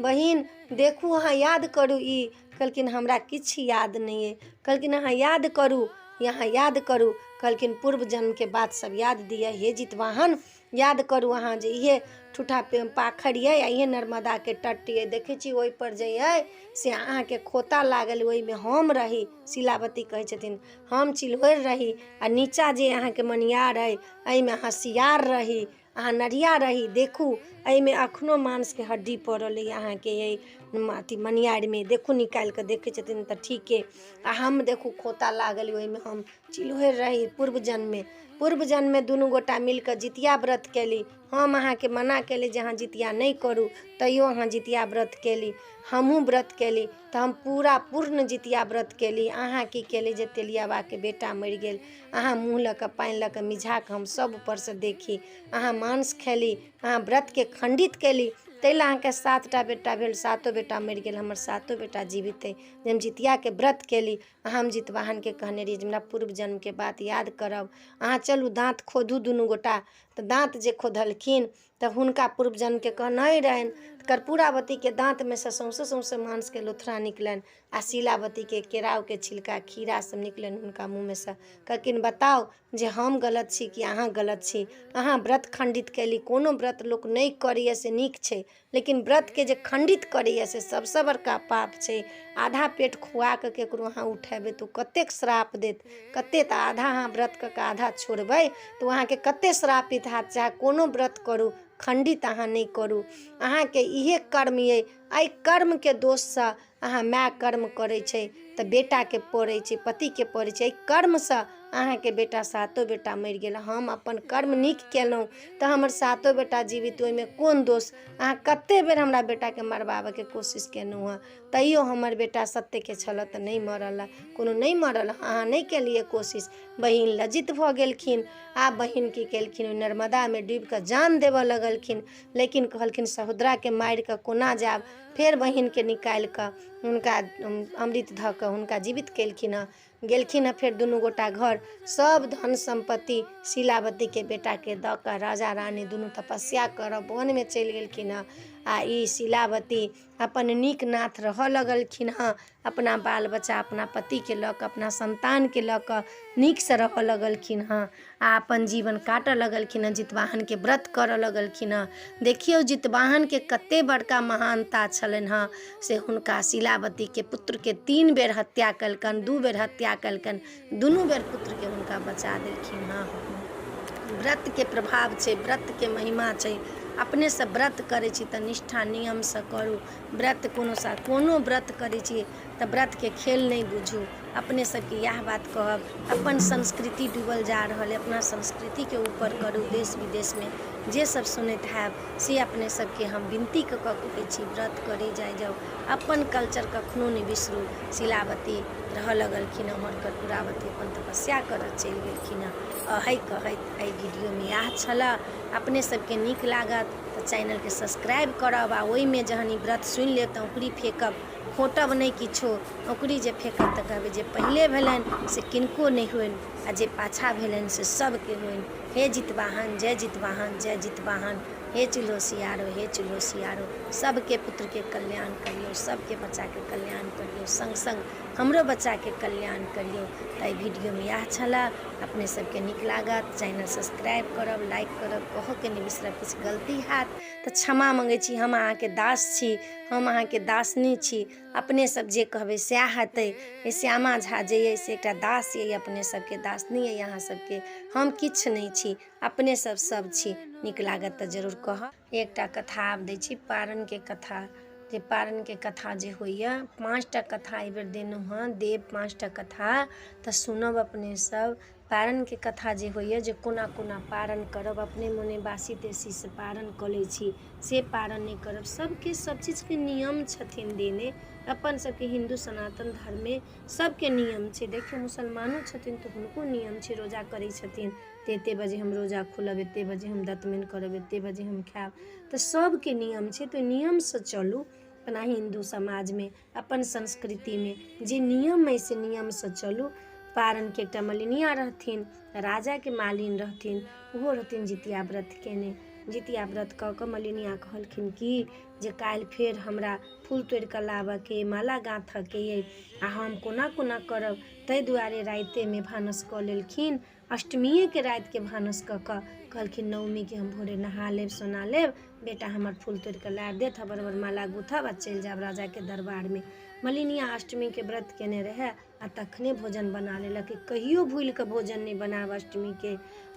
बहिन, देखू अहाँ याद करू ई। कहलखिन हमरा किछु याद नहि अइ। कहलखिन अहाँ याद करू, यहाँ याद करू। कहलखिन पूर्व जन्मके बात सब याद दिअ हे जितवाहन, याद करू अहाँ जे इहे ठूठा पाखरि अइ आ इहे नर्मदाके तट अइ, देखै छी ओहिपर जे अइ से अहाँके खोता लागल, ओहिमे हम रही। शीलावती कहै छथिन हम चिल्होरि रही, आ नीचाँ जे अहाँके मनियार अइ एहिमे अहाँ सियार रही, अहाँ नढ़िया रही। देखू एहिमे एखनो मांसके हड्डी पड़ल अइ अहाँके एहि अथी मनियारमे, देखू निकालि कऽ देखै छथिन तऽ ठीके। आ हम देखू खोता लागल ओहिमे हम चिल्होरि रही पूर्व जन्ममे। पूर्व जन्ममे दुनू गोटा मिलि कऽ जितिया व्रत कयली। हम अहाँके मना कयली जे अहाँ जितिया नहि करू, तैयो अहाँ जितिया व्रत कयली, हमहूँ व्रत कयली, तऽ हम पूरा पूर्ण जितिया व्रत कयली। अहाँ की कयली जे तेलियाबाके बेटा मरि गेल, अहाँ मुँह लऽ कऽ पानि लऽ कऽ मिझा कऽ हम सभ ऊपरसँ देखी, अहाँ मांस खयली, अहाँ व्रतके खण्डित कयली, ताहि लए अहाँके 7टा बेटा भेल, सातो बेटा मरि गेल, हमर सातो बेटा जीवित अइ जे हम जितियाके व्रत कयली। हम जितवाहनके कहने रहियै जे हमरा पूर्व जन्मके बात याद करब, अहाँ चलू दाँत खोधू दुनू गोटा। तऽ दाँत जे खोधलखिन तऽ हुनका पूर्व जन्मके कहने रहनि। कर्पूरावतीके दाँतमे सँ सौँसे सौँसे मांसके लोथरा निकलनि, आ शीलावतीके केरावके छिलका खीरा सब निकलनि हुनका मुँहमे सँ। कहलखिन बताउ जे हम गलत छी कि अहाँ गलत छी? अहाँ व्रत खण्डित कयली। कोनो व्रत लोक नहि करैए से नीक छै, लेकिन व्रतके जे खण्डित करैए से सबसँ बड़का पाप छै। आधा पेट खुआ कऽ ककरो अहाँ उठेबै तऽ ओ कतेक श्राप देत, कतेक। तऽ आधा अहाँ व्रत कऽ कऽ आधा छोड़बै तऽ ओ अहाँके कतेक श्रापित हैत। चाहे कोनो व्रत करू, खण्डित अहाँ नहि करू। अहाँके इहे कर्म अइ, एहि कर्मके दोषसँ अहाँ माय कर्म करै छै तऽ बेटाके पड़ै छै, पतिके पड़ै छै। एहि कर्मसँ अहाँके बेटा सातो बेटा मरि गेल। हम अपन कर्म नीक केलहुँ तऽ हमर सातो बेटा जीवित, ओहिमे कोन दोष? अहाँ कतेक बेर हमरा बेटाके मरबाबयके कोशिश केलहुँ हँ, तैयो हमर बेटा सत्यके छलऽ तऽ नहि मरल हँ, कोनो नहि मरल हँ, अहाँ नहि केलियै कोशिश। बहिन लज्जित भऽ गेलखिन। आब बहिन की केलखिन, ओहि नर्मदामे डूबि कऽ जान देबऽ लगलखिन, लेकिन कहलखिन सहोदराके मारि कऽ कोना जायब। फेर बहिनके निकालि कऽ हुनका अमृत धऽ कऽ हुनका जीवित केलखिन हँ। गेलखिन हँ फेर दुनू गोटा घर, सभ धन सम्पत्ति शीलावतीके बेटाके दऽ कऽ राजा रानी दुनू तपस्या करऽ वनमे चलि गेलखिन हँ। आ ई शीलावती अपन नीक नाथ रहऽ लगलखिन हँ, अपना बाल बच्चा अपना पतिके लऽ कऽ अपना सन्तानके लऽ कऽ नीकसँ रहऽ लगलखिन हँ आ अपन जीवन काटऽ लगलखिन हँ, जितवाहनके व्रत करऽ लगलखिन हँ। देखियौ जितवाहनके कतेक बड़का महानता छलनि हँ से हुनका शीलावतीके पुत्रके 3 बेर हत्या केलकनि, 2 बेर हत्या केलकनि, दुनू बेर पुत्रके हुनका बचा देलखिन हँ। व्रतके प्रभाव छै, व्रतके महिमा छै। अपनेसँ व्रत करै छी तऽ निष्ठा नियमसँ करू व्रत। कोनो सा कोनो व्रत करै छी तऽ व्रतके खेल नहि बुझू। अपने सबके इएह बात कहब, अपन संस्कृति डूबल जा रहल अइ, अपना संस्कृतिके ऊपर करू। देश विदेशमे जे सब सुनैत हैब से अपने सबके हम विनती कऽ कऽ कहै छी, व्रत करै जाइ जाउ, अपन कल्चर कखनो नहि बिसरू। शीलावती रहऽ लगलखिन हँ, उम्हर कर्पूरावती अपन तपस्या करऽ चलि गेलखिन हँ। अहै कहैत एहि वीडियोमे इएह छलऽ। अपने सबके नीक लागत तऽ चैनलके सब्सक्राइब करब, आ ओहिमे जहन ई व्रत सुनि लेब तऽ औँकुरी फेकब, खोँटब नहि किछो। औँकुरी जे फेकब तऽ कहबै जे पहिले भेलनि से किनको नहि होइन, आ जे पाछाँ भेलनि से सभके होइन। हे जितवाहन, जय जितवाहन, जय जितवाहन, हे चूल्हो सियारो, हे चूल्हो सियारो, सभके पुत्रके कल्याण करियौ, सभके बच्चाके कल्याण करियौ, सङ्ग सङ्ग हमरो बच्चाके कल्याण करियौ। तऽ एहि वीडियोमे इएह छलए। अपने सबके नीक लागत चैनल सब्सक्राइब करब, लाइक करब, कहऽके नहि बिसरब। किछु गलती हैत तऽ क्षमा मङ्गै छी। हम अहाँके दास छी, हम अहाँके दासनी छी, अपने सब जे कहबै सएह हेतै। ई श्यामा झा जे अइ से एकटा दास अइ, अपने सबके दासनी अइ। अहाँ सबके हम किछु नहि छी, अपने सब सब छी। नीक लागत तऽ जरूर कहब। एकटा कथा आब दै छी, पारनके कथा। जे पारनके कथा जे होइए, 5टा कथा एहिबेर देलहुँ हँ, देब 5टा कथा तऽ सुनब अपने सब। पारनके कथा जे होइए जे कोना कोना पारन करब। अपने मोने बासी तेसीसँ पारन कऽ लै छी, से पारन नहि करब। सबके सब चीजके नियम छथिन देने। अपन सबके हिन्दू सनातन धर्ममे सबके नियम छै। देखियौ मुसलमानो छथिन तऽ हुनको नियम छै, रोजा करै छथिन, तऽ एतेक बजे हम रोजा खोलब, एतेक बजे हम दतमनि करब, एतेक बजे हम खायब। तऽ सभके नियम छै, तऽ ओहि नियमसँ चलू। अपना हिन्दू समाजमे, अपन संस्कृतिमे जे नियम अइ से नियमसँ चलू। पारनके एकटा मलिनिया रहथिन, राजाके मालिन रहथिन, ओहो रहथिन जितिया व्रत कयने। जितिया व्रत कऽ कऽ मलिनिया कहलखिन कि जे काल्हि फेर हमरा फूल तोड़ि कऽ लाबऽके अइ, माला गाँथऽके अइ, आ हम कोना कोना करब? ताहि दुआरे रातिएमे भानस कऽ लेलखिन। अष्टमिएके रातिके भानस कऽ कऽ कहलखिन, नवमीके हम भोरे नहा लेब सोना लेब, बेटा हमर फूल तोड़ि कऽ लाबि देत, हबर हबर माला गूँथब आ चलि जायब राजाके दरबारमे। मलिनिया अष्टमीके व्रत कयने रहए आ तखने भोजन बना लेलक। कहियो भूलि कऽ भोजन नहि बनायब अष्टमीके।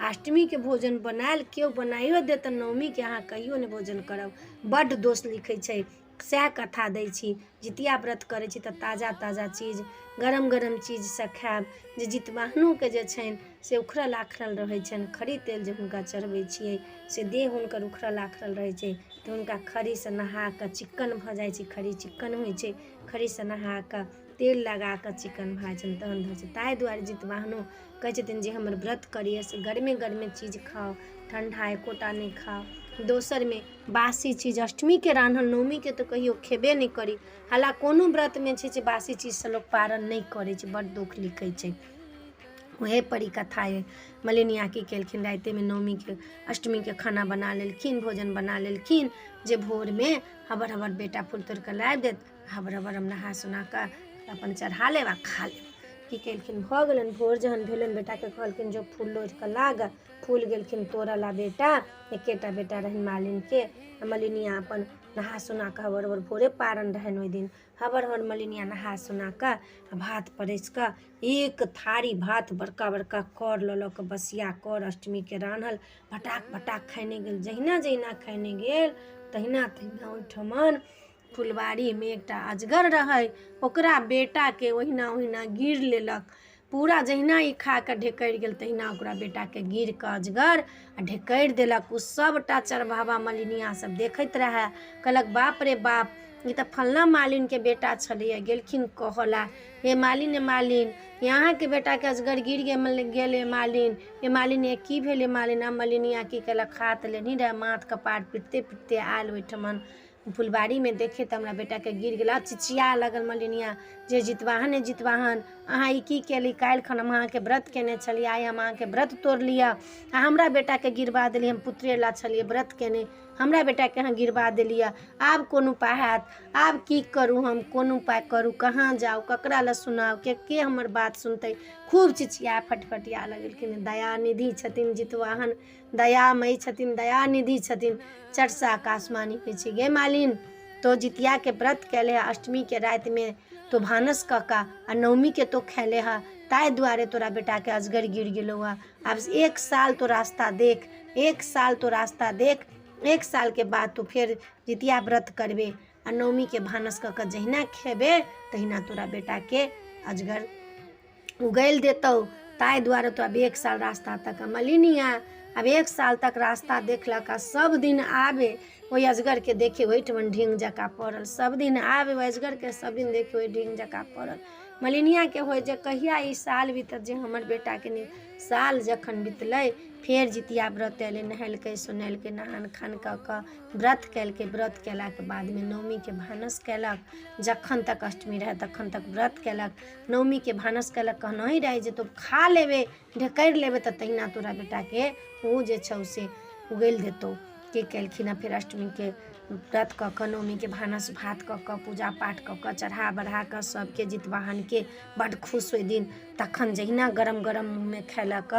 अष्टमीके भोजन बनायल केओ बनाइयो देत तऽ नवमीके अहाँ कहियो नहि भोजन करब, बड्ड दोष लिखै छै। सएह कथा दै छी। जितिया व्रत करै छी तऽ ताजा ताजा चीज, गरम गरम चीजसँ खायब, जे जितवाहनोके जे छनि से उखड़ल आखड़ल रहै छनि। खरी तेल जे हुनका चढ़बै छियै से देह हुनकर उखड़ल आखड़ल रहै छै, तऽ हुनका खरीसँ नहा कऽ चिक्कन भऽ जाइ छै। खरी चिक्कन होइ छै, खरीसँ नहा कऽ तेल लगा कऽ चिक्कन भऽ जाइ छनि, तहन धऽ छै। ताहि दुआरे जितवाहनो कहै छथिन जे हमर व्रत करैए से गरमे गरमे चीज खाउ, ठण्डा एकोटा नहि खाउ। दोसरमे बासी चीज अष्टमीके रान्हल नवमीके तऽ कहियो खेबे नहि करी। हालाँकि कोनो व्रतमे छै जे बासी चीजसँ लोक पारण नहि करै छै, बड्ड दुःख लिखै छै। उएह पर ई कथा अइ। मलिनिया की केलखिन? रातिमे नवमीके अष्टमीके खाना बना लेलखिन, भोजन बना लेलखिन, जे भोरमे हबर हबर बेटा फूल तोड़ि कऽ लाबि देत, हबर हबर हम नहा सोना कऽ अपन चढ़ा लेब आ खा लेब। की केलखिन? भऽ गेलनि भोर जहन भेलनि, बेटाके कहलखिन, जो फूल लोढ़ि कऽ ला गऽ। फूल गेलखिन तोड़ऽ ला बेटा, एकेटा बेटा रहनि मालिनके। मलिनिया अपन नहा सोना कऽ हबर हबर, भोरे पारन रहनि ओहि दिन, हबर हबर मलिनिया नहा सोना कऽ आ भात परसि कऽ एक थारी भात, बड़का बड़का कर लऽ लऽ कऽ बसिया कर अष्टमीके रान्हल, फटाक फटाक खयने गेल। जहिना जहिना खयने गेल तहिना तहिना ओहिठमन फुलवारीमे एकटा अजगर रहै, ओकरा बेटाके ओहिना ओहिना गीर लेलक पूरा। जहिना ई खा कऽ ढेकरि गेल तहिना ओकरा बेटाके गीर कऽ अजगर आ ढेकरि देलक। ओ सभटा चरवाहा मलिनिया सब देखैत रहए, कहलक, बाप रे बाप, ई तऽ फल्लाँ मालिनके बेटा छलैए। गेलखिन कहऽ ला, हे मालिन, हे मालिन, ई अहाँके बेटाके अजगर गिर गेल गेलै मालिन, हे मालिन, ई की भेलै मालिन? आ मलिनिया की केलक? खा तऽ लेनही रहए, माथ कपार पिटते पिटते आयल ओहिठमन फुलबारीमे, देखे तऽ हमरा बेटाके गिर गेल। आब चिचिया लगल मलिनिया जे जितवाहन, हे जितवाहन, अहाँ ई की केली? काल्हि खन हम अहाँके व्रत केने छलियै, आइ हम अहाँके व्रत तोड़ि लिअ आ हमरा बेटाके गिरबा देलियै। हम पुत्रे ला छलियै व्रत केने, हमरा बेटाके अहाँ गिरबा देलियै। आब कोन उपाय हैत? आब की करू हम? कोन उपाय करू? कहाँ जाउ? ककरा लए सुनाउ? के के हमर बात सुनतै? खूब चिचिया फटफटिया लगलखिन। दयानिधि छथिन जितवाहन, दयामयी छथिन, दयानिधि छथिन। चटसँ आकाशवाणी होइ छै, गे मालिन, तो जितियाके व्रत कयले है, अष्टमीके रातिमे तो भानस कऽ कऽ आ नवमीके तो खयले हऽ, ताहि दुआरे तोरा बेटाके अजगर गिर गेलौ हँ। आब एक साल तो रास्ता देख, एक साल तो रास्ता देख। एक सालके बाद तू फेर जितिया व्रत करबे आ नवमीके भानस कऽ कऽ जहिना खेबे तहिना तोरा बेटाके अजगर उगैल देतौ। ताहि दुआरे तो आब एक साल रास्ता तक। मलिनिया आब एक साल तक रास्ता देखलक आ सब दिन आबे ओहि अजगरके देखे ओहिठमन ढींग जकाँ पड़ल। सब दिन आबे ओहि अजगरके, सब दिन देखे ओहि ढींग जकाँ पड़ल। मलिनियाके होइ जे कहिया ई साल बीतत जे हमर बेटाके नहि। साल जखन बितलै, फेर जितिया व्रत अयलै। नहेलकै सोनेलकै, नहान खान कऽ कऽ व्रत केलकै। व्रत केलाके बादमे नवमीके भानस केलक। जखन तक अष्टमी रहै तखन तक व्रत केलक, नवमीके भानस केलक। कहनहि रहै जे तू खा लेबे, ढेकरि लेबे तऽ तहिना तोरा बेटाके ओ जे छौ से उगैल देतौ। की केलखिन हँ? फेर अष्टमीके व्रत कऽ कऽ नवमीके भानस भात कऽ कऽ पूजा पाठ कऽ कऽ चढ़ा बढ़ा कऽ सभके जितवाहनके बड्ड खुश ओहि दिन। तखन जहिना गरम गरम मुँहमे खयलक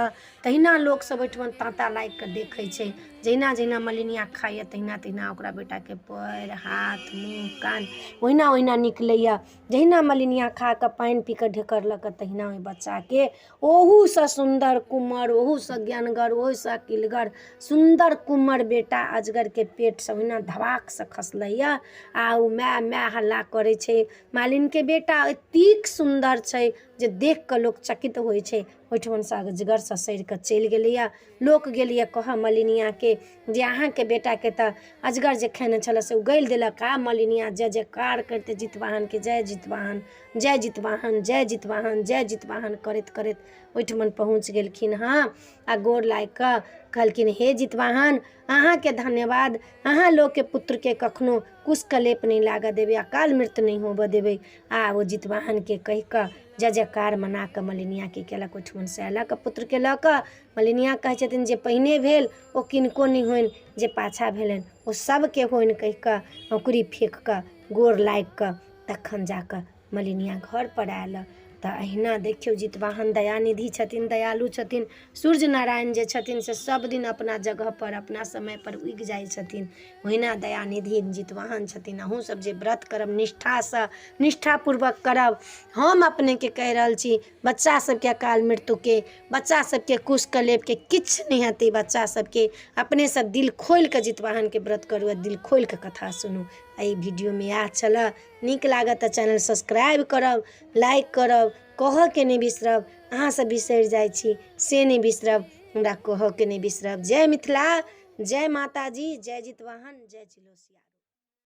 तहिना लोकसभ ओहिठमन ताँता लागि कऽ देखै छै। जहिना जहिना मलिनिया खाइए तहिना तहिना ओकरा बेटाके पएर हाथ मुँह कान ओहिना ओहिना निकलैए। जहिना मलिनिया खा कऽ पानि पी कऽ ढेकरलक तहिना ओहि बच्चाके ओहूसँ सुन्दर कुमर, ओहूसँ ज्ञानगर, ओहूसँ अकिलगर सुन्दर कुमर बेटा अजगरके पेटसँ ओहिना धबाकसँ खसलैए आ ओ माय माय हल्ला करै छै। मालिनके बेटा एतेक सुन्दर छै जे देख कऽ लोक चकित होइ छै। ओहिठमनसँ अजगर ससरि कऽ चलि गेलैए। लोक गेलैए कहऽ मलिनियाके जे अहाँके बेटाके तऽ अजगर जे खेने छलए से उगलि देलक। आ मलिनिया जय जयकार करिते जितवाहनके जय जितवाहन, जय जितवाहन, जय जितवाहन, जय जितवाहन करैत करैत ओहिठमन पहुँच गेलखिन हँ आ गोर लागि कऽ कहलखिन, हे जितवाहन, अहाँके धन्यवाद, अहाँ लोकके पुत्रके कखनो कुश कलेप नहि लागऽ देबै, अकाल मृत्यु नहि होबऽ देबै। आ ओ जितवाहनके कहि कऽ जय जयकार मना कऽ मलिनिया की केलक, ओहिठमनसँ अयलक पुत्रके लऽ कऽ। मलिनिया कहै छथिन जे पहिने भेल ओ किनको नहि होइन, जे पाछाँ भेलनि ओ सभके होइन कहि कऽ औँकुरी फेक कऽ गोर लागि कऽ तखन जा कऽ मलिनिया घरपर आयल। तऽ अहिना देखियौ, जितवाहन दयानिधि छथिन, दयालु छथिन। सूर्य नारायण जे छथिन से सब दिन अपना जगहपर अपना समयपर उगि जाइ छथिन, ओहिना दयानिधि जितवाहन छथिन। अहूँ सब जे व्रत करब निष्ठासँ, निष्ठापूर्वक करब, हम अपनेके कहि रहल छी, बच्चा सबके अकाल मृत्युके, बच्चा सबके कुश कलेपके किछु नहि हेतै बच्चा सबके। अपने सब दिल खोलि कऽ जितवाहनके व्रत करू आ दिल खोलि कऽ कथा सुनू। एहि वीडियोमे इएह छलए। नीक लागत तऽ चैनल सब्सक्राइब करब, लाइक करब, कहऽके नहि बिसरब। अहाँसभ बिसरि जाइ छी से नहि बिसरब, हमरा कहऽके नहि बिसरब। जय मिथिला, जय माताजी, जय जितवाहन, जय चिलोसिया।